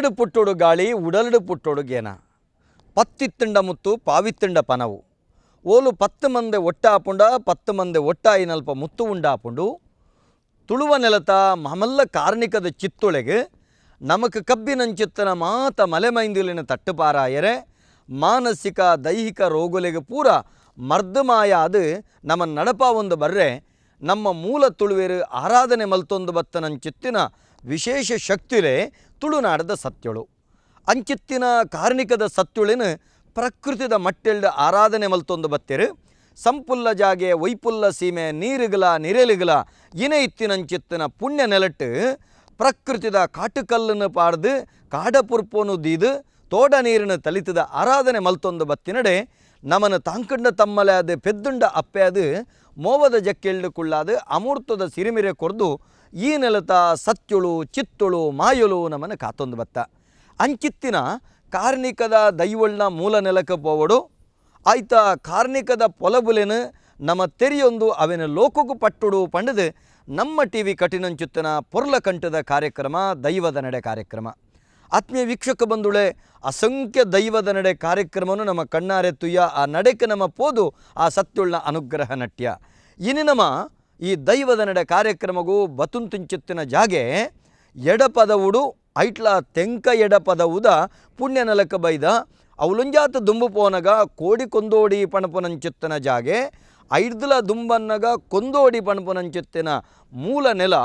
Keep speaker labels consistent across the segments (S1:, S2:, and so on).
S1: ಕಲ್ಲಡು ಪುಟ್ಟೋಡು ಗಾಳಿ ಉಡಲಡು ಪುಟ್ಟೋಡು ಗೇನ ಪತ್ತಿತ್ತಂಡ ಮುತ್ತು ಪಾವಿತ್ತಂಡ ಪನವು ಓಲು 10 ಮಂದೆ ಒಟ್ಟಾಪುಂಡ 10 ಮಂದೆ ಒಟ್ಟಾಯಿನಲ್ಪ ಮುತ್ತು ಉಂಡಾಪುಂಡು ತುಳುವ ನೆಲತ ಮಮಲ್ಲ ಕಾರ್ಣಿಕದ ಚಿತ್ತೊಳೆಗೆ ನಮಕ್ ಕಬ್ಬಿನಂಚಿತ್ತನ ಮಾತ ಮಲೆಮೈಂದುಲಿನ ತಟ್ಟುಪಾರಾಯರೆ ಮಾನಸಿಕ ದೈಹಿಕ ರೋಗುಲೆಗೆ ಪೂರ ಮರ್ದಮಾಯ ಅದು ನಮ್ಮ ನಡಪ ಒಂದು ಬರ್ರೆ ನಮ್ಮ ಮೂಲ ತುಳುವೇರು ಆರಾಧನೆ ಮಲ್ತೊಂದು ಬತ್ತನಂಚಿತ್ತಿನ ವಿಶೇಷ ಶಕ್ತಿಲೇ ತುಳುನಾಡದ ಸತ್ಯಳು ಅಂಚಿತ್ತಿನ ಕಾರ್ಣಿಕದ ಸತ್ಯುಳಿನ ಪ್ರಕೃತಿದ ಮಟ್ಟೆಲ್ದ ಆರಾಧನೆ ಮಲ್ತೊಂದು ಬತ್ತಿರು ಸಂಪುಲ್ಲ ಜಾಗೆ ವೈಪುಲ್ಲ ಸೀಮೆ ನೀರುಗಲ ನಿರೆಲುಗಲ ಇನೆ ಇತ್ತಿನಂಚಿತ್ತಿನ ಪುಣ್ಯ ನೆಲಟ್ಟು ಪ್ರಕೃತಿದ ಕಾಟುಕಲ್ಲನ್ನು ಪಾಡ್ದು ಕಾಡಪುರ್ಪೋನು ದೀದು ತೋಡ ನೀರಿನ ತಲಿತದ ಆರಾಧನೆ ಮಲ್ತೊಂದು ಬತ್ತಿನಡೆ ನಮನ ತಾಂಕಂಡ ತಮ್ಮಲೆ ಅದು ಪೆದ್ದುಂಡ ಅಪ್ಪೆ ಅದು ಮೋವದ ಜಕ್ಕೆಳ್ಳು ಕುಳ್ಳಾದು ಅಮೂರ್ತದ ಸಿರಿಮಿರೆ ಕೊರ್ದು ಈ ನೆಲತ ಸತ್ಯುಳು ಚಿತ್ತುಳು ಮಾಯುಳು ನಮನ ಕಾತೊಂದು ಬತ್ತ ಅಂಚಿತ್ತಿನ ಕಾರ್ಣಿಕದ ದೈವಳ್ನ ಮೂಲ ನೆಲಕ್ಕೆ ಪೋವಡು ಆಯ್ತ ಕಾರ್ಣಿಕದ ಪೊಲಬುಲೆನು ನಮ್ಮ ತೆರಿಯೊಂದು ಅವೆನ ಲೋಕಕ್ಕೂ ಪಟ್ಟುಡು ಪಂಡದು ನಮ್ಮ ಟಿ ವಿ ಕಠಿಣಂಚುತ್ತನ ಪೊರ್ಲ ಕಂಠದ ಕಾರ್ಯಕ್ರಮ ದೈವದ ನಡೆ ಕಾರ್ಯಕ್ರಮ. ಆತ್ಮೀಯ ವೀಕ್ಷಕ ಬಂಧುಳೆ, ಅಸಂಖ್ಯ ದೈವದ ನಡೆ ಕಾರ್ಯಕ್ರಮವನ್ನು ನಮ್ಮ ಕಣ್ಣಾರೆ ತುಯ್ಯ ಆ ನಡೆಗೆ ನಮ್ಮ ಪೋದು ಆ ಸತ್ಯುಳ್ಳ ಅನುಗ್ರಹ ನಟ್ಯ. ಇನ್ನು ನಮ್ಮ ಈ ದೈವದ ನಡೆ ಕಾರ್ಯಕ್ರಮಗೂ ಬತುಂತುಂಚಿತ್ತಿನ ಜಾಗೆ ಎಡಪದವುಡು ಐಟ್ಲ ತೆಂಕ ಎಡಪದವುದ ಪುಣ್ಯ ನೆಲಕ ಬೈದ ಅವಲುಂಜಾತ ದುಂಬು ಪೋನಗ ಕೋಡಿ ಕೊಂದೋಡಿ ಪಣಪುನಂಚಿತ್ತನ ಜಾಗೆ ಐಡ್ದಲ ದುಂಬನ್ನಗ ಕೊಂದೋಡಿ ಪಣಪುನಂಚಿತ್ತಿನ ಮೂಲ ನೆಲ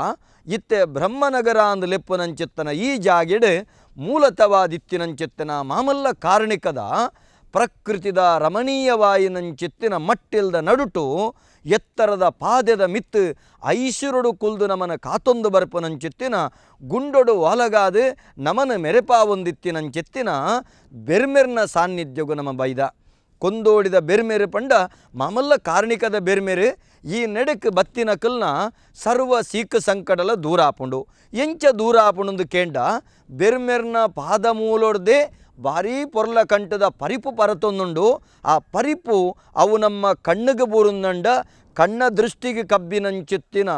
S1: ಇತ್ತೆ ಬ್ರಹ್ಮನಗರ ಅಂದ್ ಲೆಪ್ಪುನಂಚಿತ್ತನ ಈ ಜಾಗೆಡು ಮೂಲತವಾದಿತ್ತಿನಂಚಿತ್ತಿನ ಮಾಮಲ್ಲ ಕಾರಣಿಕದ ಪ್ರಕೃತಿದ ರಮಣೀಯವಾಯಿನಂಚಿತ್ತಿನ ಮಟ್ಟಿಲ್ದ ನಡುಟು ಎತ್ತರದ ಪಾದೆದ ಮಿತ್ತು ಐಸುರುಡು ಕುಲ್ದು ನಮನ ಕಾತೊಂದು ಬರ್ಪನಂಚಿತ್ತಿನ ಗುಂಡೊಡು ಒಲಗಾದು ನಮನ ಮೆರೆಪಾವೊಂದಿತ್ತಿನಂಚಿತ್ತಿನ ಬೆರ್ಮೆರ್ನ ಸಾನ್ನಿಧ್ಯಗು ನಮ ಬೈದ ಕೊಂದೋಡಿದ ಬೆರ್ಮೆರು ಪಂಡ ಮಾಮಲ್ಲ ಕಾರ್ಣಿಕದ ಬೆರ್ಮೆರು ಈ ನೆಡಕ್ ಬತ್ತಿನ ಕಲ್ನ ಸರ್ವ ಸೀಕ ಸಂಕಟಲ ದೂರ ಆಪುಂಡು. ಎಂಚ ದೂರ ಆಪುಂಡು ಕೇಂಡ ಬೆರ್ಮೆರ್ನ ಪಾದ ಮೂಲೊಡ್ದೆ ಭಾರೀ ಪೊರ್ಲ ಕಂಠದ ಪರಿಪು ಪರತೊಂದುಂಡು. ಆ ಪರಿಪು ಅವು ನಮ್ಮ ಕಣ್ಣಿಗೆ ಬೂರುಂದಂಡ ಕಣ್ಣ ದೃಷ್ಟಿಗೆ ಕಬ್ಬಿನಂಚಿತ್ತಿನ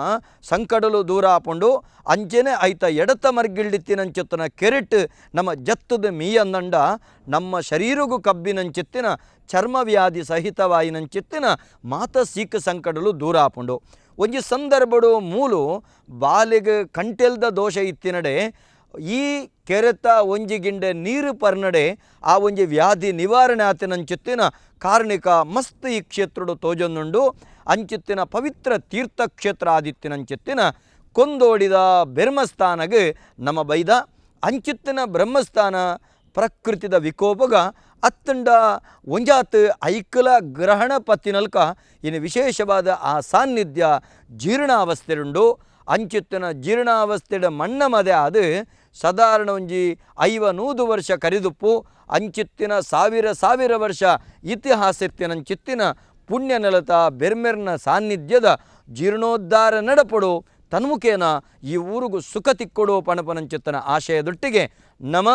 S1: ಸಂಕಡಲು ದೂರ ಆಪುಂಡು. ಅಂಚೆನೆ ಐತ ಎಡತ ಮರ್ಗಿಲ್ಡಿತ್ತಿನಂಚಿತ್ತಿನ ಕೆರೆಟ್ ನಮ್ಮ ಜತ್ತದ ಮೀಯಂದಂಡ ನಮ್ಮ ಶರೀರಗೂ ಕಬ್ಬಿನಂಚಿತ್ತಿನ ಚರ್ಮವ್ಯಾಧಿ ಸಹಿತವಾಯಿನಂಚಿತ್ತಿನ ಮಾತ ಸೀಕ ಸಂಕಡಲು ದೂರ ಆಪುಂಡು. ಒಂಜಿ ಸಂದರ್ಭಡು ಮೂಲು ಬಾಲಿಗೆ ಕಂಟೆಲ್ದ ದೋಷ ಇತ್ತಿನಡೆ ಈ ಕೆರೆತ ಒಂಜಿ ಗಿಂಡೆ ನೀರು ಪರ್ನಡೆ ಆ ಒಂಜಿ ವ್ಯಾಧಿ ನಿವಾರಣೆ ಆತಿನಂಚಿತ್ತಿನ ಕಾರ್ಣಿಕ ಮಸ್ತ್ ಈ ಕ್ಷೇತ್ರಡು ತೋಜೊಂದುಂಡು. ಅಂಚಿತ್ತಿನ ಪವಿತ್ರ ತೀರ್ಥಕ್ಷೇತ್ರ ಆದಿತ್ತಿನಂಚಿತ್ತಿನ ಕೊಂದೋಡಿದ ಬೆರ್ಮಸ್ಥಾನಗೆ ನಮ್ಮ ಬೈದ ಅಂಚಿತ್ತಿನ ಬ್ರಹ್ಮಸ್ಥಾನ ಪ್ರಕೃತಿದ ವಿಕೋಪಗ ಅತ್ತಂಡ ಒಂಜಾತ್ ಐಕಲ ಗ್ರಹಣ ಪತ್ತಿನಲ್ಕ ಇನ್ನು ವಿಶೇಷವಾದ ಆ ಸಾನ್ನಿಧ್ಯ ಜೀರ್ಣಾವಸ್ಥೆರುಂಡು. ಅಂಚಿತ್ತಿನ ಜೀರ್ಣಾವಸ್ಥೆಡ ಮಣ್ಣ ಮದೆ ಅದು ಸಾಧಾರಣ ಒಂಜಿ 500 ವರ್ಷ ಕರಿದುಪ್ಪು ಅಂಚಿತ್ತಿನ ಸಾವಿರ ಸಾವಿರ ವರ್ಷ ಇತಿಹಾಸತ್ತಿನಂಚಿತ್ತಿನ ಪುಣ್ಯ ನೆಲತ ಬೆರ್ಮೆರ್ನ ಸಾನ್ನಿಧ್ಯದ ಜೀರ್ಣೋದ್ಧಾರ ನಡಪಡು ತನ್ಮುಖೇನ ಈ ಊರಿಗೂ ಸುಖ ತಿಕ್ಕೊಡು ಪಣಪನಂಚಿತ್ತನ ಆಶಯದೊಟ್ಟಿಗೆ ನಮ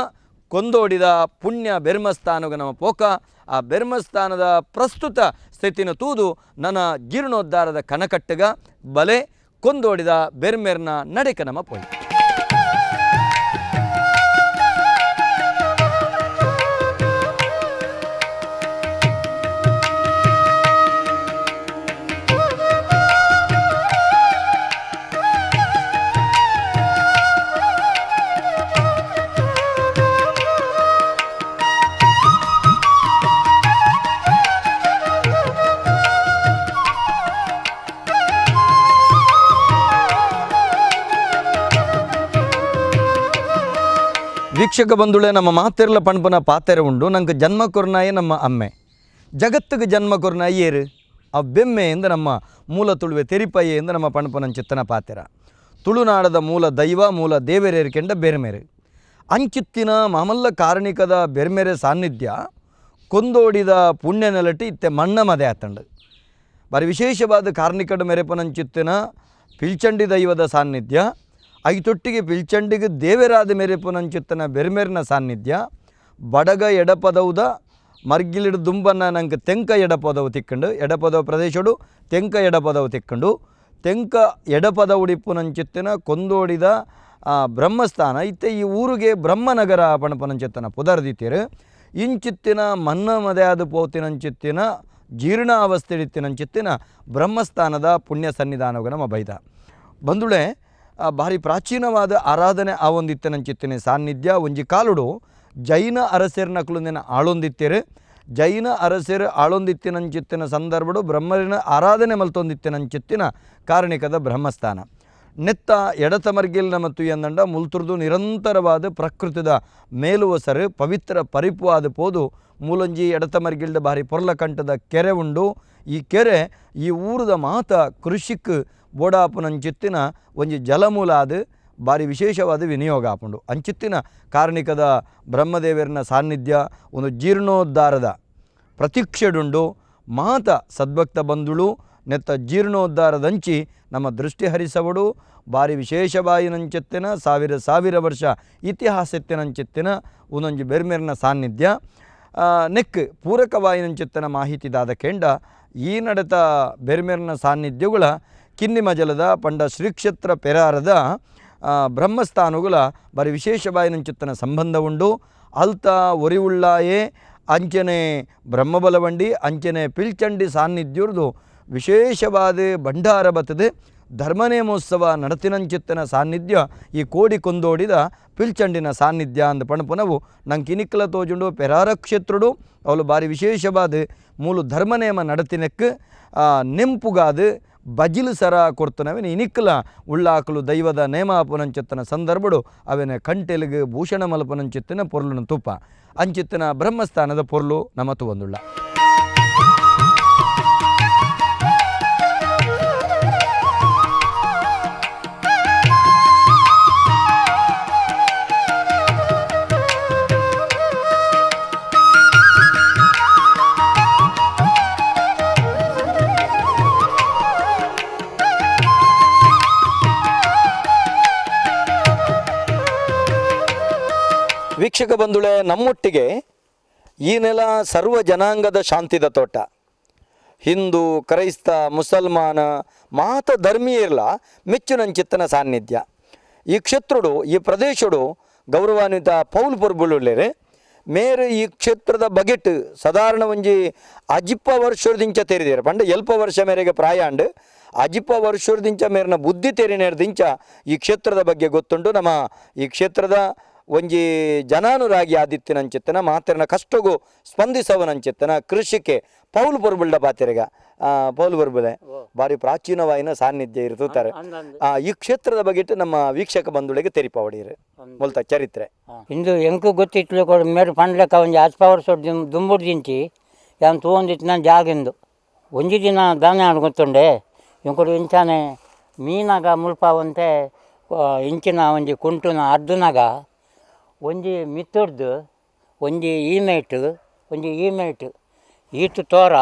S1: ಕೊಂದೋಡಿದ ಪುಣ್ಯ ಬೆರ್ಮಸ್ಥಾನಗ ನಮ್ಮ ಪೋಕ ಆ ಬೆರ್ಮಸ್ಥಾನದ ಪ್ರಸ್ತುತ ಸ್ಥಿತಿನ ತೂದು ನನ್ನ ಜೀರ್ಣೋದ್ಧಾರದ ಕನಕಟ್ಟಗ ಬಲೆ ಕೊಂದೋಡಿದ ಬೆರ್ಮೆರ್ನ ನಡೆಕ ನಮ್ಮ ಪೋಯಿ. ವೀಕ್ಷಕ ಬಂಧುಳೆ, ನಮ್ಮ ಮಾತೆರ್ಲ ಪಣ್ಪನ ಪಾತೆರೆ ಉಂಡು. ನಂಗೆ ಜನ್ಮ ಕೊರ್ನಾಯೆ ನಮ್ಮ ಅಮ್ಮೆ, ಜಗತ್ತಿಗೆ ಜನ್ಮ ಕೊರ್ನಾಯಿ ಏರು ಆ ಬೆಮ್ಮೆ ಎಂದು ನಮ್ಮ ಮೂಲ ತುಳುವೆ ತೆರಿಪಯ್ಯೆ ಎಂದು ನಮ್ಮ ಪಣ್ಪನಂಚಿತ್ತನ ಪಾತೆರ. ತುಳುನಾಡದ ಮೂಲ ದೈವ ಮೂಲ ದೇವರೇರ್ಕೆಂಡ ಬೆರ್ಮೆರು ಅಂಚಿತ್ತಿನ ಮಾಮಲ್ಲ ಕಾರಣಿಕದ ಬೆರ್ಮೆರೆ ಸಾನ್ನಿಧ್ಯ ಕೊಂದೋಡಿದ ಪುಣ್ಯ ನೆಲಟಿ ಇತ್ತೆ ಮಣ್ಣ ಮದೆ ಆತಂಡು. ಬಾರಿ ವಿಶೇಷವಾದ ಕಾರ್ಣಿಕಡ ಮೆರೆಪನಂಚಿತ್ತಿನ ಪಿಲ್ಚಂಡಿ ದೈವದ ಸಾನ್ನಿಧ್ಯ, ಐತೊಟ್ಟಿಗೆ ಪಿಲ್ಚಂಡಿಗೆ ದೇವರಾದ ಮೆರೆಪುನಂಚಿತ್ತನ ಬೆರ್ಮೆರ್ನ ಸಾನ್ನಿಧ್ಯ, ಬಡಗ ಎಡಪದವುದ ಮರ್ಗಿಲಿಡು ದುಂಬನ್ನ ನಂಗೆ ತೆಂಕ ಎಡಪದವು ತಿಕ್ಕಂಡು ಎಡಪದವು ಪ್ರದೇಶಡು ತೆಂಕ ಎಡಪದವು ತಿಕ್ಕಂಡು ತೆಂಕ ಎಡಪದ ಉಡಿಪುನಂಚಿತ್ತಿನ ಕೊಂದೋಡಿದ ಬ್ರಹ್ಮಸ್ಥಾನ ಇತ್ತೆ ಈ ಊರಿಗೆ ಬ್ರಹ್ಮನಗರ ಪಣಪನಂಚಿತ್ತನ ಪುದರ್ದಿತ್ತೀರು ಇಂಚಿತ್ತಿನ ಮನ್ನ ಮದೆಯಾದ ಪೋತಿನಂಚಿತ್ತಿನ ಜೀರ್ಣಾವಸ್ಥೆಡಿತ್ತಿನಂಚಿತ್ತಿನ ಬ್ರಹ್ಮಸ್ಥಾನದ ಪುಣ್ಯ ಸನ್ನಿಧಾನವು ನಮ್ಮ ಬೈದ ಬಂದುಳೆ ಭಾರಿ ಪ್ರಾಚೀನವಾದ ಆರಾಧನೆ ಆವೊಂದಿತ್ತಿನಂಚಿತ್ತಿನ ಸಾನ್ನಿಧ್ಯ ಒಂಜಿ ಕಾಲುಡು ಜೈನ ಅರಸರ್ನಕ್ಲುಂದಿನ ಆಳೊಂದಿತ್ತೀರು ಜೈನ ಅರಸರು ಆಳೊಂದಿತ್ತಿನಂಚಿತ್ತಿನ ಸಂದರ್ಭಡು ಬ್ರಹ್ಮರಿನ ಆರಾಧನೆ ಮಲ್ತೊಂದಿತ್ತಿನಂಚಿತ್ತಿನ ಕಾರಣಿಕದ ಬ್ರಹ್ಮಸ್ಥಾನ ನೆತ್ತ ಎಡತಮರ್ಗಿಲ್ನ ಮತ್ತು ಎಂದಂಡ ಮುಲ್ತುರ್ದು ನಿರಂತರವಾದ ಪ್ರಕೃತಿದ ಮೇಲುವಸರು ಪವಿತ್ರ ಪರಿಪುವಾದ ಪೋದು ಮೂಲಂಜಿ ಎಡತಮರ್ಗಿಲ್ದ ಭಾರಿ ಪೊರ್ಲಕಂಠದ ಕೆರೆ ಉಂಡು. ಈ ಕೆರೆ ಈ ಊರದ ಮಾತ ಕೃಷಿಕ್ ಬೋಡಾಪುನಂಚಿತ್ತಿನ ಒಂಜಿ ಜಲಮೂಲ ಅದು ಭಾರಿ ವಿಶೇಷವಾದ ವಿನಿಯೋಗ ಆಪುಂಡು. ಅಂಚಿತ್ತಿನ ಕಾರಣಿಕದ ಬ್ರಹ್ಮದೇವರನ ಸಾನ್ನಿಧ್ಯ ಒಂದು ಜೀರ್ಣೋದ್ಧಾರದ ಪ್ರತೀಕ್ಷೆಡುಂಡು. ಮಾತ ಸದ್ಭಕ್ತ ಬಂಧುಳು ನೆತ್ತ ಜೀರ್ಣೋದ್ಧಾರದಂಚಿ ನಮ್ಮ ದೃಷ್ಟಿ ಹರಿಸವಡು. ಭಾರಿ ವಿಶೇಷವಾಯಿನಂಚಿತ್ತಿನ ಸಾವಿರ ಸಾವಿರ ವರ್ಷ ಇತಿಹಾಸತ್ತಿನಂಚಿತ್ತಿನ ಒಂದೊಂಜಿ ಬೆರ್ಮೆರ್ನ ಸಾನ್ನಿಧ್ಯ ನೆಕ್ ಪೂರಕವಾಯಿನಂಚಿತ್ತಿನ ಮಾಹಿತಿದಾದ ಕೆಂಡ ಈ ನಡೆತ ಬೆರ್ಮೆರ್ನ ಸಾನ್ನಿಧ್ಯಗಳ ಕಿನ್ನಿಮಜಲದ ಪಂಡ ಶ್ರೀಕ್ಷೇತ್ರ ಪೆರಾರದ ಬ್ರಹ್ಮಸ್ಥಾನಗಳ ಭಾರಿ ವಿಶೇಷವಾಯಿನಂಚಿತ್ತನ ಸಂಬಂಧ ಉಂಡು. ಅಲ್ತ ಒರಿವುಳ್ಳಾಯೇ ಅಂಚನೆ ಬ್ರಹ್ಮಬಲವಂಡಿ ಅಂಚನೆ ಪಿಲ್ಚಂಡಿ ಸಾನ್ನಿಧ್ಯರ್ದು ವಿಶೇಷವಾದ ಭಂಡಾರ ಬತ್ತದೆ ಧರ್ಮನೇಮೋತ್ಸವ ನಡತಿನಂಚಿತ್ತನ ಸಾನ್ನಿಧ್ಯ ಈ ಕೋಡಿ ಕೊಂದೋಡಿದ ಪಿಲ್ಚಂಡಿನ ಸಾನ್ನಿಧ್ಯ ಅಂದ ಪಣಪುನವು ನಂಗೆ ಕಿನಿಕ್ಲ ತೋಜುಂಡು. ಪೆರಾರ ಕ್ಷೇತ್ರುಡು ಅವಳು ಭಾರಿ ವಿಶೇಷವಾದ ಮೂಲು ಧರ್ಮನೇಮ ನಡತಿನಕ್ಕೆ ನೆಂಪುಗಾದ ಬಜಿಲು ಸರ ಕೊರ್ತನವೇನು ಇನಿಕ್ಲ ಉಳ್ಳಾಕಲು ದೈವದ ನೇಮಾಪುನಂಚಿತ್ತನ ಸಂದರ್ಭಡು ಅವೇನ ಕಂಟೆಲಿಗೆ ಭೂಷಣ ಮಲ್ಪನಂಚಿತ್ತನ ಪೊರ್ಲುನ ತುಪ್ಪ ಅಂಚಿತ್ತನ ಬ್ರಹ್ಮಸ್ಥಾನದ ಪೊರ್ಲು ನಮ್ಮ ತುವಂದುಳ್ಳ. ವೀಕ್ಷಕ ಬಂಧುಳೆ, ನಮ್ಮೊಟ್ಟಿಗೆ ಈ ನೆಲ ಸರ್ವ ಜನಾಂಗದ ಶಾಂತಿದ ತೋಟ. ಹಿಂದೂ ಕ್ರೈಸ್ತ ಮುಸಲ್ಮಾನ ಮಾತ ಧರ್ಮೀಯರ್ಲ ಮೆಚ್ಚುನಂಚಿತ್ತನ ಸಾನ್ನಿಧ್ಯ ಈ ಕ್ಷೇತ್ರುಡು ಈ ಪ್ರದೇಶಡು ಗೌರವಾನ್ವಿತ ಪೌಲ್ ಪೊರ್ಬುಳುಳ್ಳೇರೆ ಮೇರೆ ಈ ಕ್ಷೇತ್ರದ ಬಗೆಟ್ ಸಾಧಾರಣ ಒಂಜಿ ಅಜಿಪ್ಪ ವರ್ಷದಿಂಚ ತೇರಿದೇರು ಪಂಡ ಎಲ್ಪ ವರ್ಷ ಮೇರೆಗೆ ಪ್ರಾಯಾಂಡ್ ಅಜಿಪ್ಪ ವರ್ಷದಿಂಚ ಮೇರಿನ ಬುದ್ಧಿ ತೇರಿನೇರ್ದಿಂಚ ಈ ಕ್ಷೇತ್ರದ ಬಗ್ಗೆ ಗೊತ್ತುಂಟು. ನಮ್ಮ ಈ ಕ್ಷೇತ್ರದ ಒಂಜಿ ಜನಾನುರಾಗಿ ಆದಿತ್ಯನಂಚಿತ್ತನ ಮಾತೆರನ ಕಷ್ಟಗೂ ಸ್ಪಂದಿಸವನಂಚಿತ್ತನ ಕೃಷಿಕೆ ಪೌಲ್ ಪೊರ್ಬುಲ್ಡ ಪಾತೆರೆಗ ಪೌಲ್ ಪೊರ್ಬುಲೆ ಭಾರಿ ಪ್ರಾಚೀನವಾಯಿನ ಸಾನ್ನಿಧ್ಯ ಇರ್ತುತ್ತಾರೆ. ಈ ಕ್ಷೇತ್ರದ ಬಗ್ಗೆ ನಮ್ಮ ವೀಕ್ಷಕ ಬಂಧುಗಳಿಗೆ ತೆರಿಪಾವಡಿರು ಮೊಲ್ತ ಚರಿತ್ರೆ
S2: ಇಂದು ಎಂಕು ಗೊತ್ತಿತ್ತು ಕೊಡು ಮೇರು ಪಂಡ್ಲೆಕ್ಕ ಒಂಜಿ ಅಜ್ಪ ವರ್ಷ ದುಂಬುಡು ದಿಂಚಿ ಯಾನ್ ತೂವೊಂದಿತ್ತು ನಾನು ಜಾಗಿಂದು ಒಂಜಿ ದಿನ ದಾನೆ ಆಡ್ ಗೊತ್ತುಂಡೆ ಇಂಕೊಡು ಇಂಚಾನೆ ಮೀನಾಗ ಮುಲ್ಪಾವಂತೆ ಇಂಚಿನ ಒಂಜಿ ಕುಂಟುನ ಅರ್ಧನಾಗ ಒಂಜಿ ಮಿತ್ತುರ್ದು ಒಂಜಿ ಈಮೇಟ್ ಒಂಜಿ ಈಮೇಟ್ ಈತು ತೋರ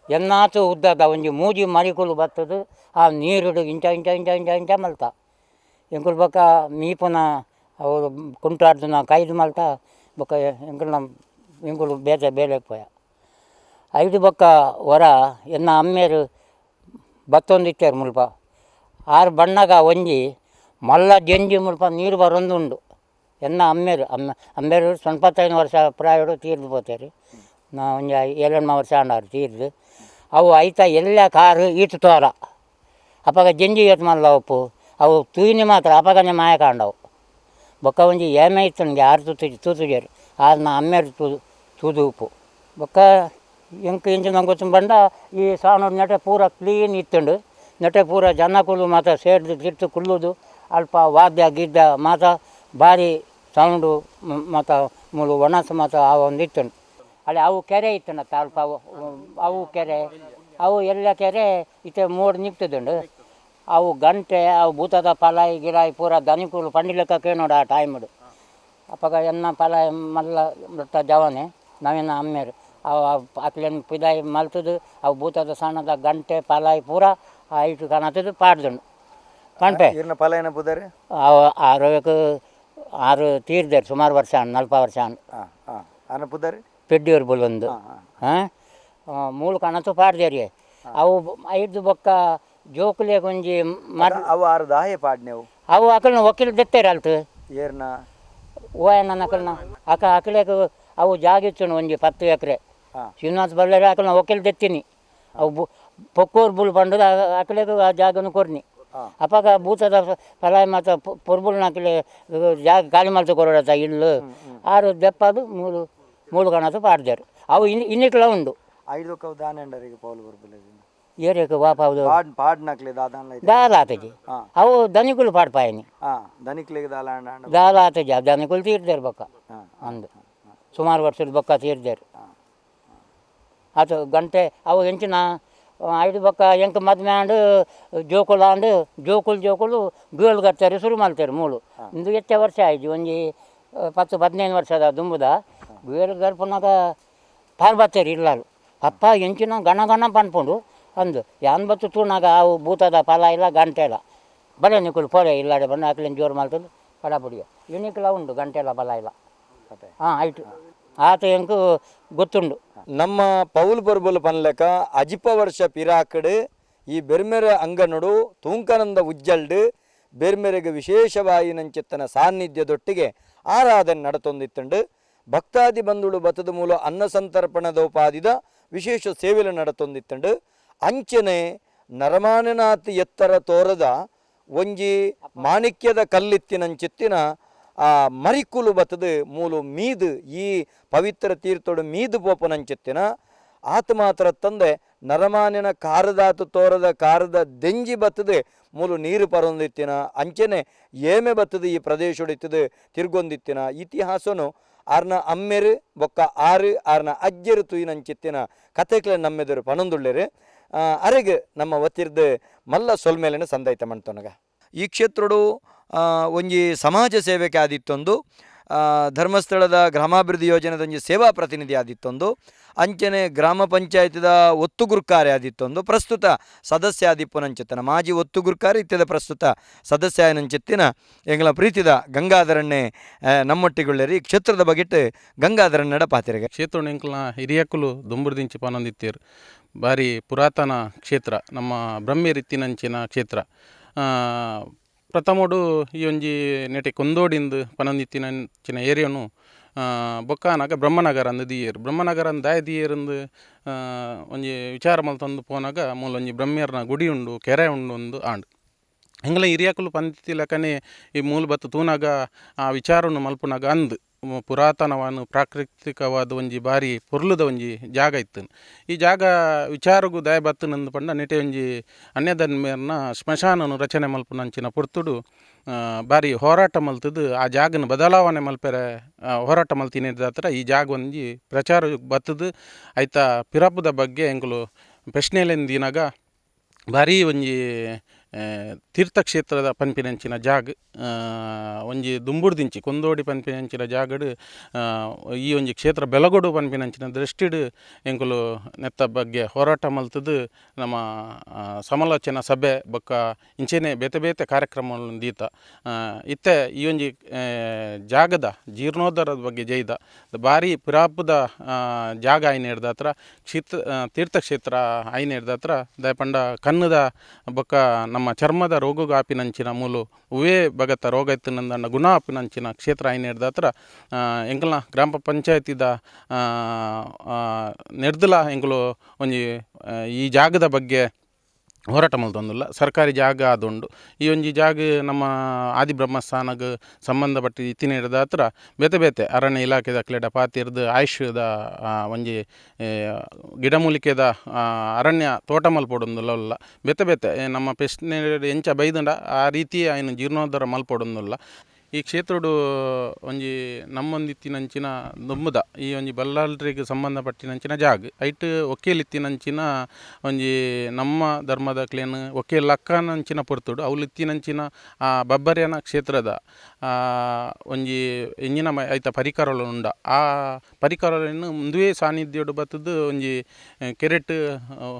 S2: ಎನ್ನಾತು ಉದ್ದದ ಒಂಜಿ ಮೂಜಿ ಮರಿಕುಲು ಬತ್ತದು ಆ ನೀರುಡು ಇಂಚ ಇಂಚ ಇಂಚ ಇಂಚ ಇಂಚ ಮಲ್ತ ಎಂಕುಲು ಬೊಕ್ಕ ಮೀಪುನ ಅವರು ಕುಂಟಾಡ್ದುನ ಕೈದು ಮಲ್ತ ಬೊಕ್ಕ ಎಂಕುಲ್ನ ಎಂಕುಲು ಬೇತೆ ಬೇಲೆಗ್ ಪೋಯ ಐದು ಬೊಕ್ಕ ಹೊರ ಎನ್ನ ಅಮ್ಮೇರು ಬತ್ತೊಂದಿತ್ತೇರು ಮುಲ್ಪ ಆರು ಬಣ್ಣಗ ಒಂಜಿ ಮಲ್ಲ ಜಂಜಿ ಮುಲ್ಪ ನೀರು ಬರೊಂದುಂಡು. ಎನ್ನ ಅಮ್ಮೇರು ಅಮ್ಮ ಅಮ್ಮೇರು 95 ವರ್ಷ ಪ್ರಾಯಡು ತೀರ್ದು ಪೋತೇರು ನಾ ಒಂಜಿ 7 ವರ್ಷ ಆಂಡಾರು ತೀರ್ದು ಅವು ಐತ ಎಲ್ಲ ಕಾರು ಈತು ತೋರ ಅಪಗ ಜಂಜಿ ಏತ್ ಮಲ್ಲ ಒಪ್ಪು ಅವು ತೂಯಿನಿ ಮಾತ್ರ ಅಪಗನೆ ಮಾಯ ಕಾಂಡವು ಬೊಕ್ಕ ಒಂಜಿ ಏಮೆ ಇತ್ತು ನನಗೆ ಆರು ತೂತು ತೂತುಜೇರು ಆರು ನಾ ಅಮ್ಮೇರು ತೂದು ತೂದು ಉಪ್ಪು ಬೊಕ್ಕ ಎಂಕ್ ಇಂಚ ನಂಗೆ ಗೊತ್ತು ಬಂಡ ಈ ಸಾಣೋಡು ನೆಟೆ ಪೂರ ಕ್ಲೀನ್ ಇತ್ತುಂಡು ನೆಟೆ ಪೂರ ಜನಕುಲು ಮಾತ್ರ ಸೇರ್ದು ತಿರ್ತು ಕುಲ್ಲುದು ಅಲ್ಪ ವಾದ್ಯ ಗಿದ್ದ ಮಾತ್ರ ಭಾರಿ ಸೌಂಡು ಮತ್ತು ಮೂಲು ಒಣಸು ಮಾತ್ರ ಆ ಒಂದು ಇತ್ತುಂಡು. ಅಲ್ಲಿ ಅವು ಕೆರೆ ಇತ್ತುಂಡತ್ತ ಅಲ್ಪ ಅವು ಅವು ಕೆರೆ ಅವು ಎಲ್ಲ ಕೆರೆ ಇತ್ತೆ ಮೋಡ್ ನಿಕ್ತದುಂಡು ಅವು ಗಂಟೆ ಅವು ಭೂತದ ಪಲಾಯಿ ಗಿಲಾಯಿ ಪೂರ ದನಿಕುಲು ಪಂಡಿಲೆಕ್ಕ ಕೇನೋಡು ಆ ಟೈಮ್ಡು. ಅಪಗ ಎನ್ನ ಪಲಾಯಿ ಮಲ್ಲ ಮೃತ ಜವನೆ ನವೀನ ಅಮ್ಮೇರು ಅವು ಅಕ್ಲೆನ್ ಪಿದಾಯಿ ಮಲ್ತದು ಅವು ಭೂತದ ಸಣ್ಣದ ಗಂಟೆ ಪಲಾಯಿ ಪೂರ ಆ ಇಟ್ಟು ಕಾಣತ್ತದು ಪಾಡ್ದುಂಡು ಪಂಪೆ
S1: ಇರ್ನ ಪಲಾಯನ ಪುದಾರೆ
S2: ಅವು ಆರೋಗ್ಯಕ್ಕೆ ಆರು ತೀರ್ದೇರು ಸುಮಾರು ವರ್ಷ 40 ವರ್ಷ
S1: ಆನ ಪುದಾರೆ
S2: ಪೆಡ್ಡಿಯೂರು ಬುಲೊಂದು ಹಾಂ ಮೂಲು ಕಣತು ಪಾಡ್ದೇರಿ ಅವು ಐದು ಬೊಕ್ಕ ಜೋಕುಲೆ ಒಂಜಿ ಮರ್
S1: ಅವು ಆರು ದಾಯೆ ಪಾಡ್ನೆವು
S2: ಅವು ಅಕಲ್ನ ವಕೀಲ ದೆತ್ತೇರು ಅಲ್ತು
S1: ಏರ್ನ
S2: ಓಯಣ್ಣ ಅಕಲ್ನ ಅಕ ಅಕಲೆಗ್ ಅವು ಜಾಗ ಇತ್ತು ಒಂಜಿ 10 ಎಕರೆ. ಶ್ರೀನಿವಾಸ ಬಲ್ಲಾರೆ ಅಕಲ್ನ ವಕೀಲ ದೆತ್ತೀನಿ. ಅವು ಪೊಕ್ಕೋರು ಬುಲ್ ಪಂಡದ ಅಕಲೆಗ್ ಆ ಜಾಗನು ಕೊರ್ನಿ. ಅಪಗ ಭೂತದ ಫಲಾಯ ಮಾತ ಪೊರ್ಬುಲ್ನ ಅಕಲೆ ಜಾಗ ಖಾಲಿ ಮಲ್ತು ಕೊರಡತ ಇಲ್ಲು ಆರು ದೆಪ್ಪದು ಮೂಲು ಮೂಲು ಗಣತ ಪಾಡ್ದೇರು. ಅವು ಇನ್ನಿಕ್ಲ ಉಂಡು.
S1: ಐದು ದಾನೆಂಡರಿಗೆ ಪೌಲು ಬರ್ಬುಲೆ
S2: ಏರಿಯಕ್ಕೆ ವಾಪಾವುದು
S1: ಪಾಡ್ ಪಾಡ್ನಕ್ಲೆ ದಾದಾನ್ಲ
S2: ದಾಲ ಆತಜಿ. ಅವು ದನಿಕುಲು ಪಾಡ್ಪಾಯನಿ.
S1: ದನಿಕ್ಲೆಗ್ ದಾಲ ಆಂಡ
S2: ದಾಲ ಆತಜಿ. ಆ ದನಿಕುಲು ತೀರ್ದೇರು ಬೊಕ್ಕ ಅಂದು ಸುಮಾರು ವರ್ಷದ ಬೊಕ್ಕ ತೀರ್ದೇರು. ಆತ ಗಂಟೆ ಅವು ಎಂಚಿನ ಐದು ಬೊಕ್ಕ ಎಂಕ್ ಮದ್ಮೆ ಆಂಡ್ ಜೋಕುಲು ಆಂಡ್ ಜೋಕುಲು ಜೋಕುಲು ಗೇಳು ಕಟ್ತಾರೆ ಶುರು ಮಲ್ತೇರು ಮೂಲು. ಇಂದು ಹೆಚ್ಚ ವರ್ಷ ಆಯ್ತು ಒಂಜಿ 10 15 ವರ್ಷದ ದುಂಬುದ ಗೇಳು ಗರ್ಪುನಾಗ ಪಾರ್ ಬತ್ತೇರು ಇಲ್ಲಾರು ಅಪ್ಪ ಎಂಚಿನ ಗಣ ಗಣ ಪನ್ಪುಂಡು ಅಂದು ಯಾನ್ ಬತ್ತು ತೂನಾಗ ಅವು ಭೂತದ ಫಲ ಇಲ್ಲ ಗಂಟೆ ಇಲ್ಲ ಬಲೆ ನಿಕುಲು ಪೋರೆ ಇಲ್ಲಾಡೆ ಬಂದು ಅಕ್ಲೇನು ಜೋರು ಮಲ್ತದ್ದು ಪಡಪುಡಿಯ ಯುನಿಕ್ಲ ಉಂಡು ಗಂಟೆ ಇಲ್ಲ ಫಲ ಇಲ್ಲ. ಹಾಂ ಆಯ್ತು ಆತ ಎಂಕು ಗೊತ್ತುಂಡು.
S1: ನಮ್ಮ ಪೌಲ್ ಬರ್ಬುಲ್ ಪನ್ಲೆಕ ಅಜಿಪ ವರ್ಷ ಪಿರಾಕಡು ಈ ಬೆರ್ಮೆರೆ ಅಂಗನಡು ತೂಂಕನಂದ ಉಜ್ಜಲ್ಡು ಬೆರ್ಮೆರೆಗೆ ವಿಶೇಷವಾಯಿನಂಚಿತ್ತನ ಸಾನ್ನಿಧ್ಯದೊಟ್ಟಿಗೆ ಆರಾಧನೆ ನಡತೊಂದಿತ್ತುಂಡು. ಭಕ್ತಾದಿ ಬಂಧುಳು ಬತದ ಮೂಲ ಅನ್ನ ಸಂತರ್ಪಣದೋಪಾದಿದ ವಿಶೇಷ ಸೇವೆಲು ನಡತೊಂದಿತ್ತುಂಡು. ಅಂಚನೆ ನರಮಾನನಾಥ್ ಎತ್ತರ ತೋರದ ಒಂಜಿ ಮಾಣಿಕ್ಯದ ಕಲ್ಲಿತ್ತಿನಂಚಿತ್ತಿನ ಆ ಮರಿಕುಲು ಬತ್ತದು ಮೂಲು ಮೀದು ಈ ಪವಿತ್ರ ತೀರ್ಥೋಡು ಮೀದು ಪೋಪನಂಚಿತ್ತಿನ ಆತ ಮಾತ್ರ ತಂದೆ ನರಮಾನಿನ ಕಾರದಾತು ತೋರದ ಕಾರದ ದೆಂಜಿ ಬತ್ತದು ಮೂಲು ನೀರು ಪರೊಂದಿತ್ತಿನ ಅಂಚನೆ ಏಮೆ ಬತ್ತದು ಈ ಪ್ರದೇಶೊಡಿತ್ತದು ತಿರ್ಗೊಂದಿತ್ತಿನ ಇತಿಹಾಸನು ಆರ್ನ ಅಮ್ಮೆರು ಬೊಕ್ಕ ಆರು ಆರ್ನ ಅಜ್ಜರು ತುಯಿನಂಚಿತ್ತಿನ ಕತೆಕ್ಲೆ ನಮ್ಮೆದರು ಪನೊಂದುಳ್ಳೆರು. ಅರೆಗ್ ನಮ್ಮ ಒತ್ತಿರ್ದು ಮಲ್ಲ ಸೊಲ್ಮೇಲೆನ ಸಂದೈತ ಮಂತೊನಗ. ಈ ಕ್ಷೇತ್ರಡು ಒಂಜಿ ಸಮಾಜ ಸೇವೆಗೆ ಆದಿತ್ತೊಂದು, ಧರ್ಮಸ್ಥಳದ ಗ್ರಾಮಾಭಿವೃದ್ಧಿ ಯೋಜನೆದ ಒಂಜಿ ಸೇವಾ ಪ್ರತಿನಿಧಿ ಆದಿತ್ತೊಂದು, ಅಂಚನೆ ಗ್ರಾಮ ಪಂಚಾಯತಿದ ಒತ್ತುಗುರ್ಕಾರೆ ಆದಿತ್ತೊಂದು, ಪ್ರಸ್ತುತ ಸದಸ್ಯ ಆದಿಪ್ಪುನಂಚಿತ್ತನ ಮಾಜಿ ಒತ್ತುಗುರ್ಕಾರೆ ಇತ್ಯದ ಪ್ರಸ್ತುತ ಸದಸ್ಯ ನಂಚಿತ್ತಿನ ಎಂಗಳ ಪ್ರೀತಿದ ಗಂಗಾಧರಣ್ಣೆ ನಮ್ಮೊಟ್ಟಿಗುಳ್ಳೇರಿ. ಈ ಕ್ಷೇತ್ರದ ಬಗೆಟ್ ಗಂಗಾಧರಣ್ಣಡ ಪಾತಿರೆಗೆ.
S3: ಕ್ಷೇತ್ರ ಎಂಕಲ್ನ ಹಿರಿಯಕ್ಕುಲು ದುಂಬುರ್ದಿಂಚಿ ಪನೊಂದಿತ್ತೇರು. ಭಾರಿ ಪುರಾತನ ಕ್ಷೇತ್ರ, ನಮ್ಮ ಬ್ರಹ್ಮೆರಿತ್ತಿನಂಚಿನ ಕ್ಷೇತ್ರ. ಪ್ರಥಮೋಡು ಈ ಒಂಜಿ ನೆಟೆ ಕೊಂದೋಡಿಂದು ಪನೊಂದಿತ್ತಿನಂಚಿನ ಏರಿಯನು ಬೊಕ್ಕಾನಾಗ ಬ್ರಹ್ಮನಗರ ಅಂದು ದಿಯೇರು. ಬ್ರಹ್ಮನಗರ ಅಂದು ದಾಯ ದಿಯೇರಂದು ಒಂಜಿ ವಿಚಾರ ಮಲ್ತೊಂದು ಪೋನಾಗ ಮೂಲ ಒಂಜಿ ಬ್ರಹ್ಮೇರ್ನ ಗುಡಿ ಉಂಡು, ಕೆರೆ ಉಂಡು ಒಂದು ಆಂಡ್. ಎಂಗ್ಲ ಹಿರಿಯಕುಲು ಪಂತಿ ಲೆಕ್ಕನೆ ಈ ಮೂಲ ಬತ್ತು ತೂನಾಗ ಆ ವಿಚಾರವನ್ನು ಮಲ್ಪುನಾಗ ಅಂದು ಪುರಾತನವನ್ನು ಪ್ರಾಕೃತಿಕವಾದ ಒಂಜಿ ಬಾರಿ ಪೊರ್ಲುದ ಒಂಜಿ ಜಾಗ ಇತ್ತು. ಈ ಜಾಗ ವಿಚಾರಗು ದಯ ಬತ್ತನಂದು ಪಂಡ ನೆಟೆ ಒಂಜಿ ಅನ್ಯಧರ್ಮೇರ್ನ ಸ್ಮಶಾನನು ರಚನೆ ಮಲ್ಪುನಂಚಿನ ಪೊರ್ತುಡು ಬಾರಿ ಹೋರಾಟ ಮಲ್ತದು ಆ ಜಾಗನ ಬದಲಾವಣೆ ಮಲ್ಪೆರೆ ಹೋರಾಟ ಮಲ್ತಿನಿದಾತ್ರ ಈ ಜಾಗ ಒಂಜಿ ಪ್ರಚಾರ ಬತ್ತದು. ಐತ ಪಿರಪುದ ಬಗ್ಗೆ ಎಂಕುಲು ಪ್ರಶ್ನೆಲೆಂದಿನಾಗ ಭಾರಿ ಒಂಜಿ ತೀರ್ಥಕ್ಷೇತ್ರದ ಪನ್ಪಿನಂಚಿನ ಜಾಗ ಒಂಜಿ ದುಂಬುಡ್ದಿಂಚಿ ಕೊಂದೋಡಿ ಪನ್ಪಿನಂಚಿನ ಜಾಗಡು ಈ ಒಂಜಿ ಕ್ಷೇತ್ರ ಬೆಲಗೊಡು ಪನ್ಪಿನಂಚಿನ ದೃಷ್ಟಿಡು ಎಂಕುಲು ನೆತ್ತ ಬಗ್ಗೆ ಹೋರಾಟ ಮಲ್ತದು ನಮ್ಮ ಸಮಾಲೋಚನಾ ಸಭೆ ಬೊಕ್ಕ ಇಂಚೆನೆ ಬೇತೆ ಬೇತೆ ಕಾರ್ಯಕ್ರಮಗಳನ್ನು ದೀತ. ಇತ್ತೆ ಈ ಒಂಜಿ ಜಾಗದ ಜೀರ್ಣೋದ್ಧಾರದ ಬಗ್ಗೆ ಜೈದ ಭಾರಿ ಪಿರಾಪುದ ಜಾಗ ಆಯ್ನ ಹಿಡ್ದಾತ್ರ ಕ್ಷೇತ್ರ ತೀರ್ಥಕ್ಷೇತ್ರ ಆಯ್ನ ಹಿಡ್ದಾತ್ರ ದಯಪಂಡ ಕಣ್ಣದ ಬೊಕ್ಕ ನಮ್ಮ ಚರ್ಮದ ರೋಗಗೂ ಆಪಿನಂಚಿನ ಮೂಲು ಉವೇ ಬಗತ ರೋಗ ಇತ್ತು ಗುಣ ಆಪಿನಂಚಿನ ಕ್ಷೇತ್ರ ಆಯ್ನ ಹಿಡ್ದಾತ್ರ ಎಂಕಲ್ನ ಗ್ರಾಮ ಪಂಚಾಯತಿದ ನೆಡ್ದಲ ಎಂಕುಲು ಒಂಜಿ ಈ ಜಾಗದ ಬಗ್ಗೆ ಹೋರಾಟ ಮಲ್ತೊಂದುಲ್ಲ. ಸರ್ಕಾರಿ ಜಾಗ ಆದುಂಡು. ಈ ಒಂಜಿ ಜಾಗ ನಮ್ಮ ಆದಿ ಬ್ರಹ್ಮಸ್ಥಾನಗ್ ಸಂಬಂಧಪಟ್ಟ ಇತ್ತಿನ ಹಿಡ್ದಾತ್ರ ಬೇತೆ ಬೇತೆ ಅರಣ್ಯ ಇಲಾಖೆದ ಅಕ್ಲೆಡ ಪಾತಿರ್ದು ಆಯುಷ್ಯದ ಒಂಜಿ ಗಿಡಮೂಲಿಕೆದ ಅರಣ್ಯ ತೋಟ ಮಲ್ಪೊಡೊಂದುಲ್ಲ. ಬೇತೆ ಬೇತೆ ನಮ್ಮ ಪೆಸ್ನೆ ಎಂಚ ಬೈದಂಡ ಆ ರೀತಿ ಆಯ್ನ ಜೀರ್ಣೋದ್ಧಾರ ಮಲ್ಪೊಡೊಂದುಲ್ಲ. ಈ ಕ್ಷೇತ್ರಡು ಒಂಜಿ ನಮ್ಮೊಂದಿತ್ತಿನಂಚಿನ ದುಂಬುದ ಈ ಒಂಜಿ ಬಲ್ಲಾಳ್ರಿಗೆ ಸಂಬಂಧಪಟ್ಟಿನಂಚಿನ ಜಾಗ ಐಟ್ ಒಕ್ಕೇಲಿತ್ತಿನಂಚಿನ ಒಂಜಿ ನಮ್ಮ ಧರ್ಮದ ಕ್ಲೇನ್ ಒಕ್ಕೇಲ್ ಲಕ್ಕನಂಚಿನ ಪೊರ್ತುಡು ಅವ್ಲು ಇತ್ತಿನಂಚಿನ ಆ ಬಬ್ಬರ್ಯನ ಕ್ಷೇತ್ರದ ಒಂಜಿ ಎಂಜಿನ ಐತ ಪರಿಕರಲು ಉಂಡ ಆ ಪರಿಕರಗಳನ್ನು ಮುಂದುವೇ ಸಾನ್ನಿಧ್ಯೋಡು ಬತ್ತದು ಒಂಜಿ ಕೆರೆಟ್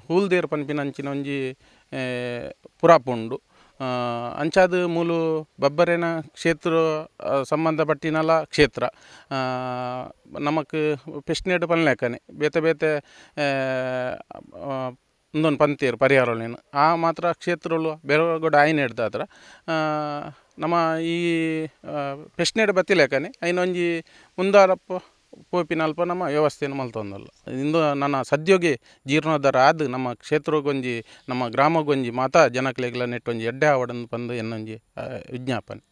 S3: ಹೂಲ್ದೇರ್ ಪನ್ಪಿನಂಚಿನ ಒಂಜಿ ಪುರಾಪು ಉಂಡು. ಅಂಚಾದ ಮೂಲು ಬಬ್ಬರ್ಯನ ಕ್ಷೇತ್ರ ಸಂಬಂಧಪಟ್ಟಿನಲ ಕ್ಷೇತ್ರ ನಮಕ್ ಪೆಶ್ನೆಡ್ ಪನ್ಲೆಕ್ಕನೆ ಬೇತೆ ಬೇತೆ ಉಂದೊಂದು ಪಂತೇರು ಪರಿಹಾರಲೇನು ಆ ಮಾತ್ರ ಕ್ಷೇತ್ರಲು ಬೇರೆ ಆಯ್ನ ಹಿಡ್ದಾತ್ರ. ನಮ್ಮ ಈ ಪೆಶ್ನೆಡ್ ಬತ್ತಿಲೆಕ್ಕನೆ ಐನ ಒಂಜಿ ಮುಂದಾರಪ್ಪ ಪೋಪಿನಲ್ಪ ನಮ್ಮ ವ್ಯವಸ್ಥೆಯನ್ನು ಮಲ್ತೊಂದುಲ್ಲ. ಇಂದು ನನ್ನ ಸದ್ಯೋಗಿ ಜೀರ್ಣೋದ್ಧಾರ ಆದ್ ನಮ್ಮ ಕ್ಷೇತ್ರಗೊಂಜಿ ನಮ್ಮ ಗ್ರಾಮಗೊಂಜಿ ಮಾತಾ ಜನಕ್ಲೆಗ್ಲ ನೆಟ್ ಒಂಜಿ ಎಡ್ಡೆ ಆವಡಂದು ಪಂದು ಎನ್ನೊಂಜಿ ವಿಜ್ಞಾಪನೆ.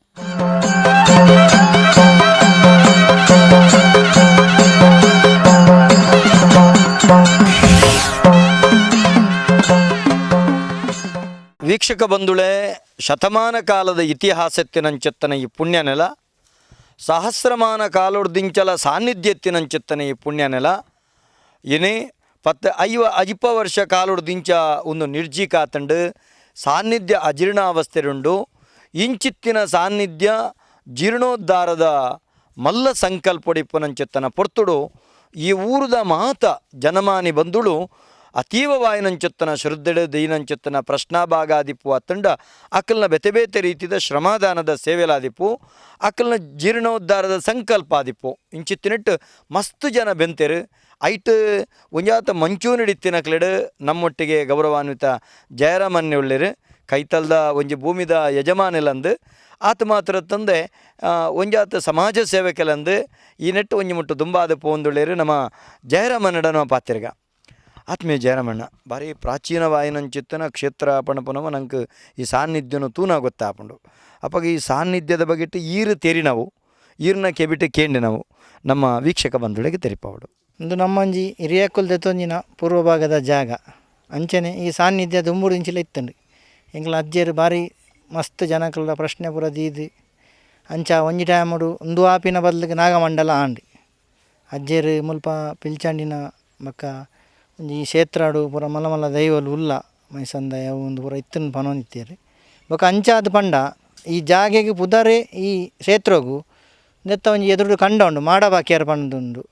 S1: ವೀಕ್ಷಕ ಬಂಧುಳೇ, ಶತಮಾನ ಕಾಲದ ಇತಿಹಾಸತ್ತಿನಂಚೆತ್ತನ ಈ ಪುಣ್ಯ ನೆಲ, ಸಹಸ್ರಮಾನ ಕಾಲೊಡ್ದಿಂಚಲ ಸಾನ್ನಿಧ್ಯತ್ತಿನಂಚೆತ್ತನ ಈ ಪುಣ್ಯ ನೆಲ, ಏನೇ ಪತ್ತು ಐವ ಅಜಿಪ ವರ್ಷ ಕಾಲೊಡ್ದಿಂಚ ಒಂದು ನಿರ್ಜೀಕಾತಂಡು ಸಾನ್ನಿಧ್ಯ ಅಜೀರ್ಣಾವಸ್ಥೆರುಂಡು. ಇಂಚಿತ್ತಿನ ಸಾನ್ನಿಧ್ಯ ಜೀರ್ಣೋದ್ಧಾರದ ಮಲ್ಲ ಸಂಕಲ್ಪೊಡಿಪ್ಪುನಂಚೆತ್ತನ ಪೊರ್ತುಡು ಈ ಊರುದ ಮಾತ ಜನಮಾನಿ ಬಂಧುಳು ಅತೀವವಾಯಿನಂಚೆತ್ತನ ಶ್ರದ್ಧೆಡು ದೈನಂಚೆತ್ತನ ಪ್ರಶ್ನಾಭಾಗಾದಿಪ್ಪು ಅತ್ತಂಡ ಅಕಲ್ನ ಬೆತೆ ಬೇತೆ ರೀತಿದ ಶ್ರಮದಾನದ ಸೇವೆಲಾದಿಪ್ಪು ಅಕಲ್ನ ಜೀರ್ಣೋದ್ಧಾರದ ಸಂಕಲ್ಪ ಆದಿಪ್ಪು. ಇಂಚಿತ್ತಿನಟ್ಟು ಮಸ್ತ್ ಜನ ಬೆಂತೆರು. ಐಟ್ ಒಂಜಾತ ಮಂಚೂನಿಡಿತ್ತಿನಕ್ಲೆಡು ನಮ್ಮೊಟ್ಟಿಗೆ ಗೌರವಾನ್ವಿತ ಜಯರಾಮನ್ಯ ಉಳ್ಳೇರು, ಕೈತಲ್ದ ಒಂಜಿ ಭೂಮಿದ ಯಜಮಾನಿಲಂದು ಆತ ಮಾತ್ರ ತಂದೆ, ಒಂಜಾತ ಸಮಾಜ ಸೇವಕೆಲಂದು ಈ ನೆಟ್ಟು ಒಂಜಿ ಮುಟ್ಟು ದುಂಬಾದ ಪೋಂದುಳ್ಳೇರು ನಮ್ಮ ಜಯರಾಮನ್ನಡ ನಮ್ಮ ಪಾತ್ರಿಗ. ಆತ್ಮೀಯ ಜಯರಾಮಣ್ಣ, ಭಾರಿ ಪ್ರಾಚೀನವಾಯಿನಂಚಿತ್ತನ ಕ್ಷೇತ್ರ ಪಣಪುನವ ನಂಗೆ ಈ ಸಾನ್ನಿಧ್ಯನು ತೂನ ಗೊತ್ತಾಪುಂಡು. ಅಪ್ಪಗ ಈ ಸಾನ್ನಿಧ್ಯದ ಬಗೆಟ್ ಈರು ತೇರಿ ನಾವು ಈರ್ನ ಕೆಬಿಟ ಕೇಂಡಿ ನಾವು ನಮ್ಮ ವೀಕ್ಷಕ ಬಂಧುಗಳಿಗೆ ತೆರಿಪಾವಡು.
S4: ಒಂದು ನಮ್ಮಂಜಿ ಹಿರಿಯಕ್ಕುಲ್ ದೆತ್ತೊಂಜಿನ ಪೂರ್ವ ಭಾಗದ ಜಾಗ ಅಂಚನೆ ಈ ಸಾನ್ನಿಧ್ಯ ದುಂಬುಡು ಇಂಚಿಲ ಇತ್ತಂಡು. ಎಂಕ್ಲ ಅಜ್ಜೆರು ಭಾರಿ ಮಸ್ತ್ ಜನಕುಲ ಪ್ರಶ್ನೆ ಪೂರ ದೀದು ಅಂಚ ಒಂಜಿ ಟೈಮುಡು ಉಂದು ಆಪಿನ ಬದಲಿಗೆ ನಾಗಮಂಡಲ ಆಂಡ್. ಅಜ್ಜೆರು ಮುಲ್ಪ ಪಿಲ್ಚಂಡಿನ ಬೊಕ್ಕ ಒಂಜಿ ಕ್ಷೇತ್ರಡು ಪೂರ ಮಲ್ಲ ಮಲ್ಲ ದೈವಲು ಉಲ್ಲ ಮೈಸಂದಾಯ ಅವು ಉಂದು ಪೂರ ಇತ್ತಂದು ಪನೊಂದಿತ್ತೇರು. ಬೊಕ್ಕ ಅಂಚಾದ್ ಪಂಡ ಈ ಜಾಗೆಗ್ ಪುದರೇ ಈ ಕ್ಷೇತ್ರಗು ನೆತ್ತ ಒಂಜಿ ಎದುರುಡು ಕಂಡ ಉಂಡು ಮಾಡಬಾಕಿಯರ್ ಪಂಡುಂಡು.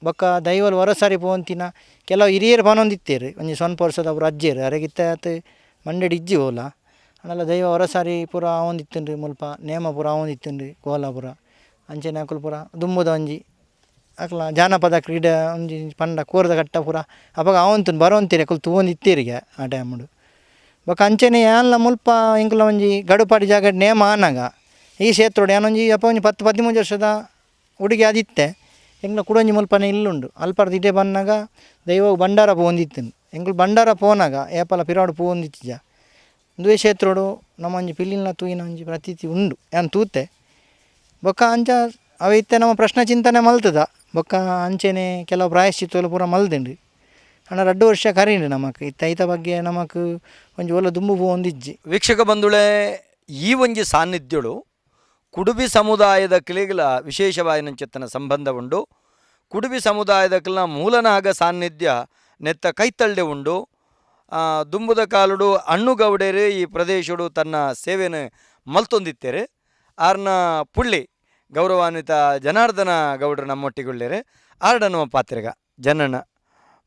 S4: ಬೊಕ್ಕ ದೈವಲು ವರಸರಿ ಪೋಂತಿನ ಕೆಲವು ಹಿರಿಯರು ಪನೊಂದಿತ್ತೇರು ಒಂಜಿ ಸೊನ್ಪ ವರ್ಷದ ಪೂರ ಅಜ್ಜೆರು ಅರೆಗಿತ್ತ ಆತ್ ಮಂಡೆಡ್ ಇಜ್ಜಿ ಓಲ ಆಂಡಲ ದೈವ ವರಸರಿ ಪೂರ ಆವೊಂದಿತ್ತುಂಡು ಮುಲ್ಪ ನೇಮ ಪೂರ ಆವೊಂದಿತ್ತುಂಡು ಕೋಲ ಪೂರ ಅಂಚನೆ ಅಕುಲು ಪೂರ ದುಂಬುದ ಒಂಜಿ ಅಕ್ಲ ಜಾನಪದ ಕ್ರೀಡೆ ಒಂಜಿ ಪಂಡ ಕೋರದ ಕಟ್ಟ ಪೂರ ಅಪಗ ಆವೊಂತುಂಡು ಬರೋಂತೀರಿ ಅಕುಲು ತೂವೊಂದಿತ್ತೀರಿಗೆ ಆ ಟೈಮುಡು. ಬೊಕ್ಕ ಅಂಚನೆ ಯಾನ್ಲ ಮುಲ್ಪ ಎಂಕುಲ ಒಂಜಿ ಗಡುಪಾಡಿ ಜಾಗಡ್ ನೇಮ ಆನಗ ಈ ಕ್ಷೇತ್ರಡ್ ಯಾನೊಂಜಿ ಅಪ ಒಂಜಿ 10-13 ವರ್ಷದ ಹುಡುಗಿ ಆದಿತ್ತೆ. ಎಂಕ್ಲ ಕುಡೊಂಜಿ ಮುಲ್ಪನೆ ಇಲ್ಲುಂಡು ಅಲ್ಪರ್ದ್ ಇಡೆ ಬನ್ನಗ ದೈವ ಭಂಡಾರ ಪೋವೊಂದಿತ್ತುಂಡು. ಎಂಕುಲು ಭಂಡಾರ ಪೋನಾಗ ಏಪಲ ಪಿರಾಡ್ ಪೋವೊಂದಿತ್ತಿಜ. ಉಂದುವೇ ಕ್ಷೇತ್ರಡು ನಮ್ಮ ಒಂಜಿ ಪಿಲಿನ ತೂಯಿನ ಒಂಜಿ ಪ್ರತೀತಿ ಉಂಡು ಯಾನ್ ತೂತೆ. ಬೊಕ್ಕ ಅಂಚ ಅವು ಇತ್ತೆ ನಮ್ಮ ಪ್ರಶ್ನೆ ಚಿಂತನೆ ಮಲ್ತದ. ಬೊಕ್ಕ ಅಂಚೆನೆ ಕೆಲವು ಪ್ರಾಯಶ್ಚಿತ್ತಲು ಪೂರ ಮಲ್ದುಂಡು. ಆಂಡ 2 ವರ್ಷ ಕರೀಂಡು ನಮಕ್ ಇತ್ತೆ ಐತ ಬಗ್ಗೆ ನಮಕ್ ಒಂಜಿ ಓಲ ದುಂಬು ಪೋವೊಂದಿಜ್ಜಿ.
S1: ವೀಕ್ಷಕ ಬಂಧುಳೇ, ಈ ಒಂಜಿ ಸಾನ್ನಿಧ್ಯಳು ಕುಡುಬಿ ಸಮುದಾಯದ ಕಿಳಿಗಳ ವಿಶೇಷವಾಯಿನಂಚೆತ್ತನ ಸಂಬಂಧ ಉಂಡು. ಕುಡುಬಿ ಸಮುದಾಯದ ಕಿಲ್ನ ಮೂಲನಾಗ ಸಾನ್ನಿಧ್ಯ ನೆತ್ತ ಕೈತಳ್ಳೆ ಉಂಡು. ದುಂಬುದ ಕಾಲುಡು ಅಣ್ಣುಗೌಡೇರು ಈ ಪ್ರದೇಶಡು ತನ್ನ ಸೇವೆಯನ್ನು ಮಲ್ತೊಂದಿತ್ತೇರು. ಆರ್ನ ಪುಳ್ಳಿ ಗೌರವಾನ್ವಿತ ಜನಾರ್ದನ ಗೌಡರು ನಮ್ಮೊಟ್ಟಿಗುಳ್ಳೇರು. ಆರ್ಡನ್ನುವ ಪಾತ್ರೆಗ ಜನನ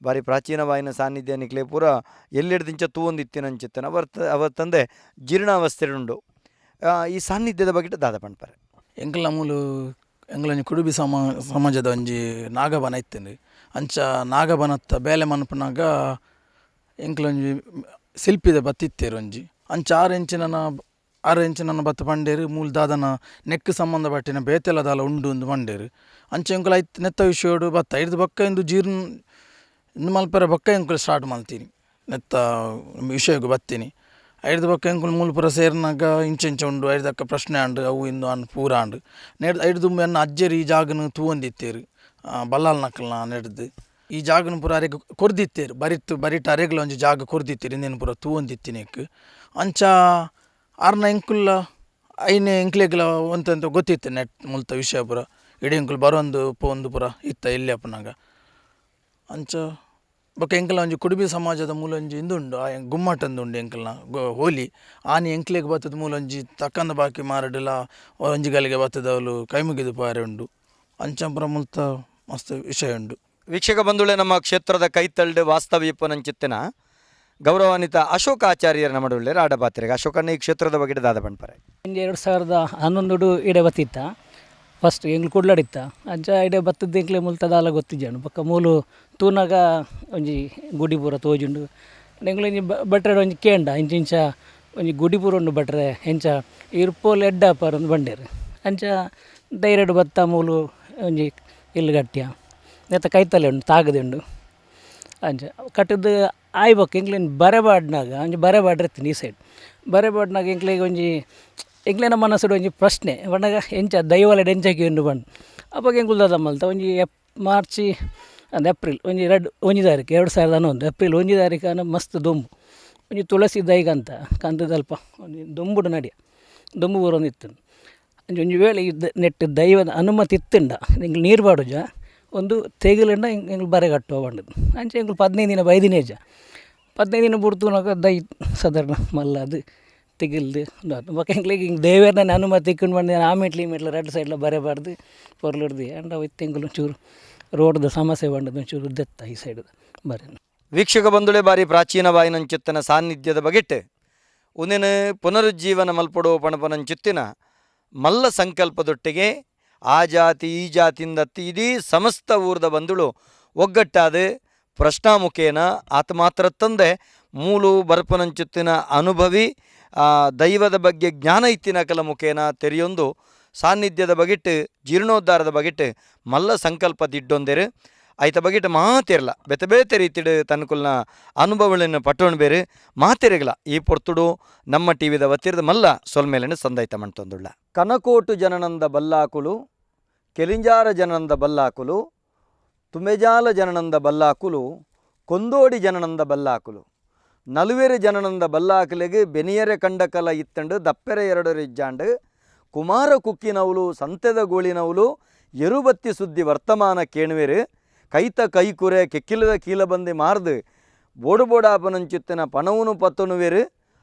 S1: ಭಾರಿ ಪ್ರಾಚೀನವಾಯಿನ ಸಾನ್ನಿಧ್ಯ ನಿಕ್ಲೆ ಪೂರ ಎಲ್ಲೆಡ್ದಿಂಚ ತೂವೊಂದಿತ್ತಿನಂಚಿತ್ತನ ಅವರ ತಂದೆ ಜೀರ್ಣಾವಸ್ಥೆಡುಂಡು. ಈ ಸಾನ್ನಿಧ್ಯದ ಬಗ್ಗೆ ದಾದ ಪಣ್ಪಾರೆ.
S5: ಎಂಕಲ್ನ ಮೂಲು ಎಂಗ್ಲೊಂಜಿ ಕುಡುಬಿ ಸಮಾಜದ ಒಂಜಿ ನಾಗಬನ ಇತ್ತಂದು. ಅಂಚ ನಾಗಬನತ್ತ ಬೇಲೆ ಮನ್ಪುನಾಗ ಎಂಕ್ಲೊಂಜಿ ಶಿಲ್ಪಿದ ಬತ್ತಿತ್ತೇರು ಒಂಜಿ ಅಂಚ 6 ಇಂಚಿನ ಬತ್ತು ಪಂಡೇರು ಮೂಲು ದಾದನ ನೆಕ್ ಸಂಬಂಧಪಟ್ಟಿನ ಬೇತೆಲ ದಾಲ ಉಂಡು ಅಂದು ಪಂಡೇರು. ಅಂಚ ಎಂಕುಲು ಐತ್ ನೆತ್ತ ವಿಷಯಡು ಬತ್ತ ಐಡ್ದ್ ಬೊಕ್ಕ ಇಂದು ಜೀರ್ಣ ಇಂದು ಮಲ್ಪೆರೆ ಬೊಕ್ಕ ಎಂಕುಲು ಸ್ಟಾರ್ಟ್ ಮಲ್ತೀನಿ ನೆತ್ತ ವಿಷಯಗ್ ಬತ್ತೀನಿ. ಐಡ್ದ್ ಬೊಕ್ಕ ಎಂಕುಲು ಮೂಲು ಪೂರ ಸೇರ್ನಾಗ ಇಂಚ ಇಂಚ ಉಂಡು ಐಡ್ದಕ್ಕ ಪ್ರಶ್ನೆ ಆಂಡ್ ಅವು ಇಂದು ಆಂಡ್ ಪೂರ ಆಂಡ್. ನೆಡ್ ಐಡ್ದ್ ದುಂಬು ಎನ್ನ ಅಜ್ಜೆರ್ ಈ ಜಾಗನ್ ತೂವೊಂದಿತ್ತೇರು ಬಲ್ಲಾಳ್ ನಕಲ್ನ ನೆಡ್ದು ಈ ಜಾಗನ್ ಪೂರ ಅರೆಗ್ ಕೊರ್ದಿತ್ತೇರು ಬರಿತ್ ಬರಿಟ್ ಅರೆಗ್ಲ ಒಂಜಿ ಜಾಗ ಕೊರ್ದಿತ್ತೇರು ಇಂದೆನ್ ಪೂರ ತೂವೊಂದಿತ್ತಿನೆಕ್. ಅಂಚ ಆರ್ನ ಎಂಕುಲ್ಲ ಐನೆ ಎಂಕ್ಲೆಗ್ಲ ಒಂತೆ ಗೊತ್ತಿತ್ತು ನೆಟ್ ಮುಲ್ತ ವಿಷಯ ಪೂರ ಇಡೀ ಎಂಕುಲು ಬರೊಂದು ಪೋವೊಂದು ಪೂರ ಇತ್ತ ಎಲ್ಲಿ ಅಪ್ಪನಾಗ. ಅಂಚ ಬೊಕ್ಕ ಎಂಕಲ್ನ ಒಂಜಿ ಕುಡುಬಿ ಸಮಾಜದ ಮೂಲೊಂಜಿ ಇಂದುಂಡು ಆ ಗುಮ್ಮಟಂದು ಉಂಡು ಎಂಕಲ್ನ ಹೋಲಿ ಆನಿ ಎಂಕ್ಲೆಗ್ ಬತ್ತದ ಮೂಲೊಂಜಿ ತಕ್ಕಂದ ಬಾಕಿ ಮಾರಡಿಲ ಒಂಜಿ ಗಲಿಗೆ ಬತ್ತದವಲು ಕೈ ಮುಗಿದು ಪಾರೆ ಉಂಡು. ಅಂಚ ಪೂರ ಮುಲ್ತ ಮಸ್ತ್ ವಿಷಯ ಉಂಡು.
S1: ವೀಕ್ಷಕ ಬಂಧುಗಳೇ, ನಮ್ಮ ಕ್ಷೇತ್ರದ ಕೈತಳ್ಳು ವಾಸ್ತವ್ಯಪ್ಪನಂಚಿತ್ತಿನ ಗೌರವಾನ್ವಿತ ಅಶೋಕ ಆಚಾರ್ಯರ ನಮ್ಮಡುಳ್ಳೇರು ಆಡಪಾತ್ರೆಗೆ. ಅಶೋಕಣ್ಣ ಈ ಕ್ಷೇತ್ರದ ಬಗ್ಗೆ ದಾದ ಪಣ್ಪರೆ.
S6: ಇಂಜಿ 2011 ಇಡೆ ಬತ್ತಿತ್ತ ಫಸ್ಟ್ ಎಂಗ್ಲು ಕುಡ್ಲಡಿತ್ತ ಅಂಚ ಇಡೆ ಬತ್ತದ ಎಂಕ್ಲೆ ಮುಲ್ತ ದಾಲ ಗೊತ್ತಿಜ್ಜಾಂಡು. ಬೊಕ್ಕ ಮೂಲು ತೂನಾಗ ಒಂಜಿ ಗುಡಿ ಪೂರ ತೋಜುಂಡು. ಎಂಕ್ಲು ಒಂಜಿ ಬಟ್ರೆಡ್ ಒಂಜಿ ಕೇಂಡ ಇಂಚ ಇಂಚ ಒಂಜಿ ಗುಡಿ ಪೂರ ಉಂಡು ಭಟ್ರೆ ಎಂಚ ಇರ್ಪೋಲ್ ಎಡ್ಡಾಪರ್ ಅಂದ್ ಬಂಡೇರು ಅಂಚ ಧೈರ್ಯಡ್ ಬತ್ತ ಮೂಲು ಒಂಜಿ ಇಲ್ಲು ಗಟ್ಟಿಯ ನೆತ್ತ ಕೈತಲೆ ಉಂಡು ತಾಗದೆ ಉಂಡು ಅಂಚ ಕಟ್ಟುದು ಆಯಿ ಬೊಕ್ಕ ಎಂಕ್ಲೆನ್ ಬರೆ ಪಾಡ್ನಾಗ ಒಂಜಿ ಬರೆ ಪಾಡ್ರೆ ಈ ಸೈಡ್ ಬರೆ ಪಾಡ್ನಾಗ ಎಂಕ್ಲೆಗ್ ಒಂಜಿ ಎಂಕ್ಲೆನ ಮನಸ್ಸುಡು ಒಂಜಿ ಪ್ರಶ್ನೆ ಪನ್ನಗ ಎಂಚ ದೈವಲೆಡ್ ಎಂಚ ಕೇಂಡು ಪಂದ್ ಅಪಗ ಎಂಕುಲು ದಾದ ಮಲ್ತ ಒಂಜಿ ಮಾರ್ಚಿ ಅಂದ್ ಏಪ್ರಿಲ್ ಒಂಜಿ ರಡ್ಡ್ ಒಂಜಿ ತಾರೀಕು 2011 ಏಪ್ರಿಲ್ 1 ತಾರೀಕು ಮಸ್ತ್ ದೊಂಬು ಒಂಜಿ ತುಳಸಿ ದೈಗಂತ ಕಂತದಲ್ಪ ಒಂಜಿ ದೊಂಬುಡು ನಡಿಯ ದೊಂಬು ಬರೊಂದಿತ್ತು ಅಂಚ ಒಂಜಿ ವೇಳೆ ಇದ್ದ ನೆಟ್ ದೈವದ ಅನುಮತಿ ಇತ್ತುಂಡ ಎಂಕ್ಲು ನೀರು ಪಾಡುಜ ಒಂದು ತೆಗಿಲಂಡ ಎಂಕ್ಲು ಬರೆ ಕಟ್ಟುವ ಪಂಡುದು ಅಂಚ ಎಂಕ್ಲು 15 ದಿನ ಬೈದಿನೇಜ 15 ದಿನ ಬುಡ್ತುನಗ ದೈ ಸಾಧಾರಣ ಮಲ್ಲ ಅದು ತೆಗಿಲ್ದು ಬೊಕ ಎಂಕ್ಲೆಗ್ ಹಿಂಗೆ ದೇವೆರ್ನ ಅನುಮತಿ ಇಕ್ಕುಂಡು ಪಂಡ ಆ ಮೆಟ್ಲು ಈ ಮೆಟ್ಲು ರಡ್ಡ್ ಸೈಡ್ಲ ಬರೆಬಾರ್ದು ಪೊರ್ಲುಡ್ದು ಆಂಡ ಅವು ಇತ್ತೆ ಎಂಕುಲು ಒಂಚೂರು ರೋಡ್ದ ಸಮಸ್ಯೆ ಪಂಡುದು ಒಂಚೂರು ದೆತ್ತ ಈ ಸೈಡ್ ಬರೆ.
S1: ವೀಕ್ಷಕ ಬಂಧುಳೆ, ಬಾರಿ ಪ್ರಾಚೀನ ಬಾಯಿನಂಚಿತ್ತನ ಸಾನ್ನಿಧ್ಯದ ಬಗೆಟ್ ಉಂದೆನ್ ಪುನರುಜ್ಜೀವನ ಮಲ್ಪೊಡು ಪಣಪನಂಚಿತ್ತಿನ ಮಲ್ಲ ಸಂಕಲ್ಪದೊಟ್ಟಿಗೆ ಆ ಜಾತಿ ಈ ಜಾತಿಯಿಂದ ಇಡೀ ಸಮಸ್ತ ಊರ್ದ ಬಂಧುಳು ಒಗ್ಗಟ್ಟಾದ ಪ್ರಶ್ನಾಮುಖೇನ ಆತ ಮಾತ್ರ ತಂದೆ ಮೂಲು ಬರ್ಪನಂಚಿತ್ತಿನ ಅನುಭವಿ ದೈವದ ಬಗ್ಗೆ ಜ್ಞಾನ ಇತ್ತಿನ ಕಲ ಮುಖೇನ ತೆರೆಯೊಂದು ಸಾನ್ನಿಧ್ಯದ ಬಗೆಟ್ ಜೀರ್ಣೋದ್ಧಾರದ ಬಗೆಟ್ ಮಲ್ಲ ಸಂಕಲ್ಪ ದಿಡ್ಡೊಂದೆರು. ಐತ ಬಗೆಟ್ ಮಾತಿರಲ ಬೇತೆ ಬೇತೆ ರೀತಿಡ್ ತನ್ಕುಲ್ನ ಅನುಭವಗಳನ್ನು ಪಟ್ಟೊಂಡು ಬೇರೆ ಮಾತಿರಗಲ ಈ ಪೊರ್ತುಡು ನಮ್ಮ ಟಿ ವಿದ ವತಿರದ ಮಲ್ಲ ಸೊಲ್ಮೇಲನ್ನು ಸಂದೈತ ಮಂತೊಂದುಳ್ಳ. ಕನಕೋಟು ಜನನಂದ ಬಲ್ಲಾಕುಲು, ಕೆಲಿಂಜಾರ ಜನನಂದ ಬಲ್ಲಾಕುಲು, ತುಮೆಜಾಲ ಜನನಂದ ಬಲ್ಲಾಕುಲು, ಕೊಂದೋಡಿ ಜನನಂದ ಬಲ್ಲಾಕುಲು, ನಲುವೆರೆ ಜನನಂದ ಬಲ್ಲಾಕುಲೆಗ್ ಬೆನಿಯರೆ ಕಂಡಕಲ ಇತ್ತಂಡು ದಪ್ಪೆರೆ ಎರಡರು ಇಜ್ಜಾಂಡು ಕುಮಾರ ಕುಕ್ಕಿನವಲು ಸಂತೆದ ಗೋಳಿನವಲು ಎರುಬತ್ತಿ ಸುದ್ದಿ ವರ್ತಮಾನ ಕೇಣುವೆರು ಕೈತ ಕೈಕುರೆ ಕೆಕ್ಕಿಲದ ಕೀಲಬಂದಿ ಮಾರ್ದು ಬೋಡು ಬೋಡಾಪನಂಚಿತ್ತಿನ ಪಣವುನು ಪತ್ತುನುವೆರು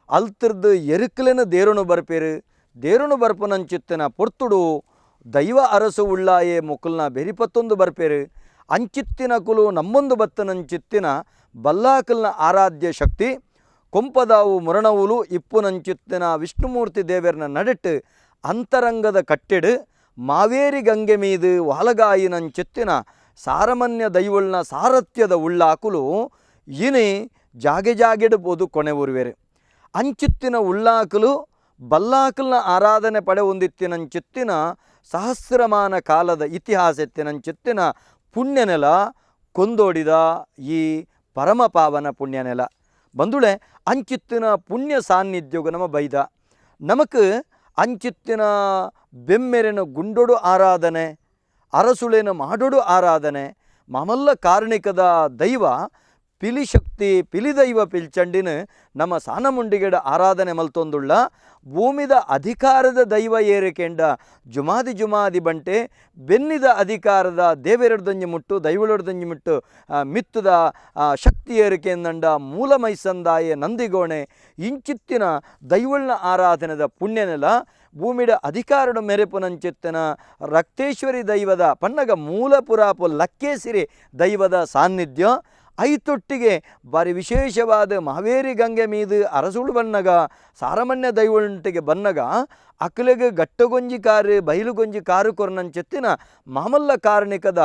S1: ಅಲ್ತಿರ್ದು ಎರುಕುಲೆನ ದೇರುನು ಬರ್ಪೇರು ದೇರುನು ಬರ್ಪನಂಚಿತ್ತಿನ ಪೊರ್ತುಡು ದೈವ ಅರಸು ಉಳ್ಳಾಯೆ ಮುಕುಲ್ನ ಬೆರಿಪತ್ತೊಂದು ಬರ್ಪೇರು ಅಂಚಿತ್ತಿನ ಕುಲು ನಮ್ಮೊಂದು ಬತ್ತನಂಚಿತ್ತಿನ ಬಲ್ಲಾಕಲ್ನ ಆರಾಧ್ಯ ಶಕ್ತಿ ಕೊಂಪದಾವು ಮುರಣವುಲು ಇಪ್ಪುನಂಚಿತ್ತಿನ ವಿಷ್ಣುಮೂರ್ತಿ ದೇವರನ ನಡೆಟ್ಟು ಅಂತರಂಗದ ಕಟ್ಟೆಡು ಮಾವೇರಿ ಗಂಗೆ ಮೀದು ವಾಲಗಾಯಿನಂಚಿತ್ತಿನ ಸಾರಮನ್ಯ ದೈವಳ್ನ ಸಾರಥ್ಯದ ಉಳ್ಳಾಕುಲು ಇನಿ ಜಾಗೆ ಜಾಗೆಡು ಪೋದು ಕೊನೆ ಊರುವೆರು. ಅಂಚಿತ್ತಿನ ಉಳ್ಳಾಕುಲು ಬಲ್ಲಾಕುಲ್ನ ಆರಾಧನೆ ಪಡೆ ಹೊಂದಿತ್ತಿನಂಚಿತ್ತಿನ ಸಹಸ್ರಮಾನ ಕಾಲದ ಇತಿಹಾಸ ಎತ್ತಿನಂಚಿತ್ತಿನ ಪುಣ್ಯನೆಲ ಕೊಂದೋಡಿದ ಈ ಪರಮ ಪಾವನ ಪುಣ್ಯನೆಲ ಬಂದುಳೆ ಅಂಚಿತ್ತಿನ ಪುಣ್ಯ ಸಾನ್ನಿಧ್ಯಗೂ ನಮ ಬೈದ ನಮಕ್ ಅಂಚಿತ್ತಿನ ಬೆಮ್ಮೆರೆನ ಗುಂಡೊಡು ಆರಾಧನೆ ಅರಸುಳೆನ ಮಾಡೋಡು ಆರಾಧನೆ ಮಾಮಲ್ಲ ಕಾರಣಿಕದ ದೈವ ಪಿಲಿಶಕ್ತಿ ಪಿಲಿದೈವ ಪಿಲ್ಚಂಡಿನ ನಮ್ಮ ಸಾನಮುಂಡಿಗೆಡ ಆರಾಧನೆ ಮಲ್ತೊಂದುಳ್ಳ ಭೂಮಿದ ಅಧಿಕಾರದ ದೈವ ಏರಿಕೆಂಡ ಜುಮಾದಿ ಜುಮಾದಿ ಬಂಟೆ ಬೆನ್ನಿದ ಅಧಿಕಾರದ ದೇವೆರಡ್ದಂಜಿ ಮುಟ್ಟು ದೈವಳೊಡ್ದಂಜಿ ಮುಟ್ಟು ಮಿತ್ತದ ಶಕ್ತಿ ಏರಿಕೆಂದಂಡ ಮೂಲ ಮೈಸಂದಾಯ ನಂದಿಗೋಣೆ ಇಂಚಿತ್ತಿನ ದೈವಳ್ನ ಆರಾಧನೆದ ಪುಣ್ಯನೆಲ ಭೂಮಿಡ ಅಧಿಕಾರದ ಮೆರೆಪುನಂಚಿತ್ತಿನ ರಕ್ತೇಶ್ವರಿ ದೈವದ ಪನ್ನಗ ಮೂಲ ಪುರಾಪು ಲಕ್ಕೇಸಿರಿ ದೈವದ ಸಾನ್ನಿಧ್ಯ ಐತೊಟ್ಟಿಗೆ ಬಾರಿ ವಿಶೇಷವಾದ ಮಾವೇರಿ ಗಂಗೆ ಮೀದು ಅರಸುಳು ಬನ್ನಗ ಸಾರಮನ್ಯ ದೈವೊಂಟಿಗೆ ಬನ್ನಗ ಅಕ್ಲೆಗ್ ಗಟ್ಟಗೊಂಜಿ ಕಾರು ಬೈಲುಗೊಂಜಿ ಕಾರು ಕೊರ್ನಂಚೆತ್ತಿನ ಮಾಮಲ್ಲ ಕಾರಣಿಕದ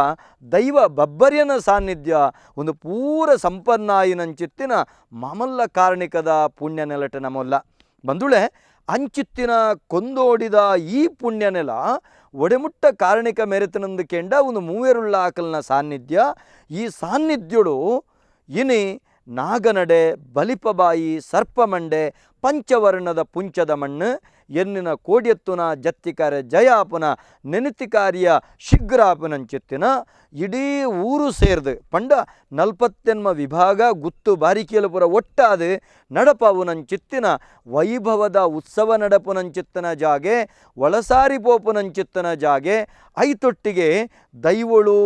S1: ದೈವ ಬಬ್ಬರ್ಯನ ಸಾನ್ನಿಧ್ಯ ಒಂದು ಪೂರ ಸಂಪನ್ನಾಯಿನಂಚಿತ್ತಿನ ಮಾಮಲ್ಲ ಕಾರಣಿಕದ ಪುಣ್ಯ ನೆಲಟ ನಮೊಲ್ಲ ಬಂದುಳೆ ಅಂಚಿತ್ತಿನ ಕೊಂದೋಡಿದ ಈ ಪುಣ್ಯನೆಲ ಒಡೆಮುಟ್ಟ ಕಾರಣಿಕ ಮೆರೆತನಂದು ಕೆಂಡ ಒಂದು ಮೂವೆರುಳ್ಳ ಆಕಲ್ನ ಸಾನ್ನಿಧ್ಯ. ಈ ಸಾನ್ನಿಧ್ಯುಡು ಇನಿ ನಾಗನಡೆ ಬಲಿಪಬಾಯಿ ಸರ್ಪಮಂಡೆ ಪಂಚವರ್ಣದ ಪುಂಚದ ಮಣ್ಣು ಎನ್ನಿನ ಕೋಡ್ಯತ್ತುನ ಜತ್ತಿಕಾರ್ಯ ಜಯಾಪುನ ನೆನತಿಕಾರ್ಯ ಶೀಘ್ರಾಪುನಂಚಿತ್ತಿನ ಇಡೀ ಊರು ಸೇರ್ದು ಪಂಡ ನಲ್ಪತ್ತೆನ್ಮ ವಿಭಾಗ ಗುತ್ತು ಬಾರಿಕೇಲಪುರ ಒಟ್ಟಾದ ನಡಪವುನಂಚಿತ್ತಿನ ವೈಭವದ ಉತ್ಸವ ನಡಪುನಂಚಿತ್ತನ ಜಾಗೆ ಒಳಸಾರಿ ಪೋಪುನಂಚಿತ್ತನ ಜಾಗೆ ಐತೊಟ್ಟಿಗೆ ದೈವಳು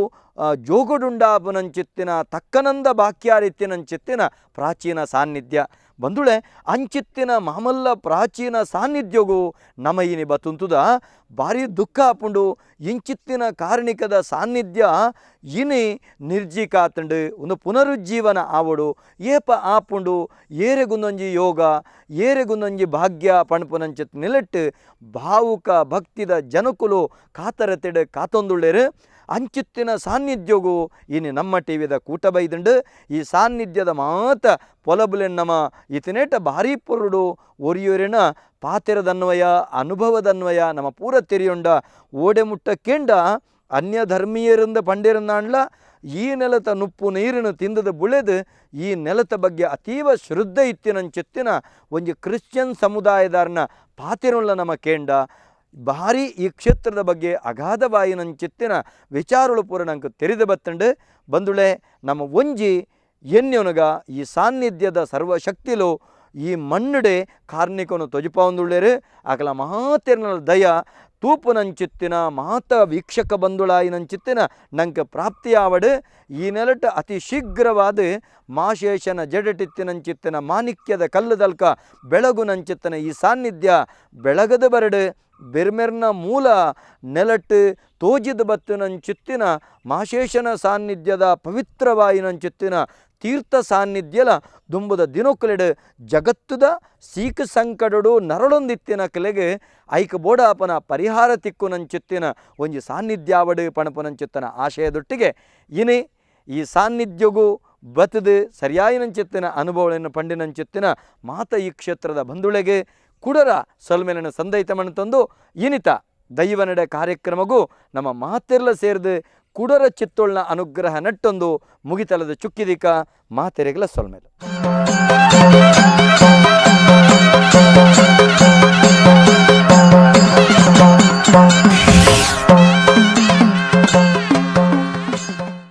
S1: ಜೋಗಡುಂಡಾಪುನಂಚಿತ್ತಿನ ತಕ್ಕನಂದ ಬಾಕ್ಯಾರಿತ್ತಿನಂಚಿತ್ತಿನ ಪ್ರಾಚೀನ ಸಾನ್ನಿಧ್ಯ ಬಂದುಳೆ ಅಂಚಿತ್ತಿನ ಮಾಮಲ್ಲ ಪ್ರಾಚೀನ ಸಾನ್ನಿಧ್ಯಗೂ ನಮಯಿನಿ ಬತುಂತುದ ಭಾರಿ ದುಃಖ ಆಪುಂಡು. ಇಂಚಿತ್ತಿನ ಕಾರಣಿಕದ ಸಾನ್ನಿಧ್ಯ ಇನಿ ನಿರ್ಜೀಕಾತಂಡು ಒಂದು ಪುನರುಜ್ಜೀವನ ಆವಡು ಏಪ ಆಪುಂಡು ಏರೆಗುಂದೊಂಜಿ ಯೋಗ ಏರೆಗುಂದೊಂಜಿ ಭಾಗ್ಯ ಪಣಪುನಂಚಿತ್ ನಿಲೆಟ್ಟು ಭಾವುಕ ಭಕ್ತಿದ ಜನಕುಲು ಕಾತರತೆಡು ಕಾತೊಂದುಳ್ಳೇರು. ಅಂಚಿತ್ತಿನ ಸಾನ್ನಿಧ್ಯಗು ಇನಿ ನಮ್ಮ ಟಿವಿದ ಕೂಟ ಬೈದುಂಡು. ಈ ಸಾನ್ನಿಧ್ಯದ ಮಾತ ಪೊಲಬುಲೆನ್ ನಮ್ಮ ಇತಿನೇಟ ಭಾರಿ ಪೊರುಡು ಒರಿಯೊರಿನ ಪಾತೆರದನ್ವಯ ಅನುಭವದನ್ವಯ ನಮ್ಮ ಪೂರ ತೆರಿಯೊಂಡ ಓಡೆ ಮುಟ್ಟ ಕೇಂಡ ಅನ್ಯ ಧರ್ಮೀಯರಿಂದ ಪಂಡಿರನ್ನಾಂಡ್ಲ ಈ ನೆಲತ ನುಪ್ಪು ನೀರನ್ನು ತಿಂದದ ಬುಳೆದು ಈ ನೆಲತ ಬಗ್ಗೆ ಅತೀವ ಶ್ರದ್ಧೆ ಇತ್ತಿನಂಚಿತ್ತಿನ ಒಂಜಿ ಕ್ರಿಶ್ಚಿಯನ್ ಸಮುದಾಯದಾರನ ಪಾತಿರುಳ್ಳ ನಮ್ಮ ಕೇಂಡ ಭಾರಿ ಈ ಕ್ಷೇತ್ರದ ಬಗ್ಗೆ ಅಗಾಧವಾಯಿನಂಚಿತ್ತಿನ ವಿಚಾರಳು ಪೂರ ನಂಗೆ ತೆರೆದು ಬತ್ತಂಡು. ಬಂದುಳೆ ನಮ್ಮ ಒಂಜಿ ಎನ್ಯೊನಗ ಈ ಸಾನ್ನಿಧ್ಯದ ಸರ್ವಶಕ್ತಿಲು ಈ ಮಣ್ಣುಡೆ ಕಾರ್ಣಿಕನು ತೊಜಪಾವಂದುಳ್ಳೇರು ಅಕಲ ಮಹಾತೆರ್ನ ದಯ ತೂಪುನಂಚಿತ್ತಿನ ಮಾತ ವೀಕ್ಷಕ ಬಂದುಳಾಯಿನಂಚಿತ್ತಿನ ನಂಗೆ ಪ್ರಾಪ್ತಿಯಾವಡು. ಈ ನೆಲಟ ಅತಿ ಶೀಘ್ರವಾದ ಮಾಶೇಷನ ಜಡಟಿತ್ತಿನಂಚಿತ್ತಿನ ಮಾಣಿಕ್ಯದ ಕಲ್ಲುದಲ್ಕ ಬೆಳಗುನಂಚಿತ್ತಿನ ಈ ಸಾನ್ನಿಧ್ಯ ಬೆಳಗದ ಬರಡು ಬೆರ್ಮೆರ್ನ ಮೂಲ ನೆಲಟ್ಟು ತೋಜಿದ ಬತ್ತಿನಂಚಿತ್ತಿನ ಮಾಶೇಷನ ಸಾನ್ನಿಧ್ಯದ ಪವಿತ್ರವಾಯಿನಂಚಿತ್ತಿನ ತೀರ್ಥ ಸಾನ್ನಿಧ್ಯಲ ದುಂಬುದ ದಿನೊಕ್ಕಲೆಡು ಜಗತ್ತುದ ಸೀಕ ಸಂಕಡಡು ನರಳೊಂದಿತ್ತಿನ ಕಲೆಗೆ ಐಕ ಬೋಡಾಪನ ಪರಿಹಾರ ತಿಕ್ಕುನಂಚಿತ್ತಿನ ಒಂಜಿ ಸಾನ್ನಿಧ್ಯಾವಡು ಪಣಪುನಂಚಿತ್ತನ ಆಶಯದೊಟ್ಟಿಗೆ ಇನಿ ಈ ಸಾನ್ನಿಧ್ಯಗೂ ಬತ್ತದು ಸರಿಯಾಯಿನಂಚಿತ್ತಿನ ಅನುಭವಗಳನ್ನು ಪಂಡಿನಂಚಿತ್ತಿನ ಮಾತ ಈ ಕ್ಷೇತ್ರದ ಬಂಧುಳೆಗೆ ಕುಡರ ಸೊಲ್ಮೆಲನ ಸಂದೈತ ತಂದು ಇನಿತ ದೈವ ನಡೆ ಕಾರ್ಯಕ್ರಮಗೂ ನಮ್ಮ ಮಾತೆರ್ಲ ಸೇರಿದು ಕುಡರ ಚಿತ್ತೊಳ್ನ ಅನುಗ್ರಹ ನಟ್ಟೊಂದು ಮುಗಿತಲದ ಚುಕ್ಕಿದಿಕ ಮಾತೆರೆಗಲ ಸೊಲ್ಮೆಲು.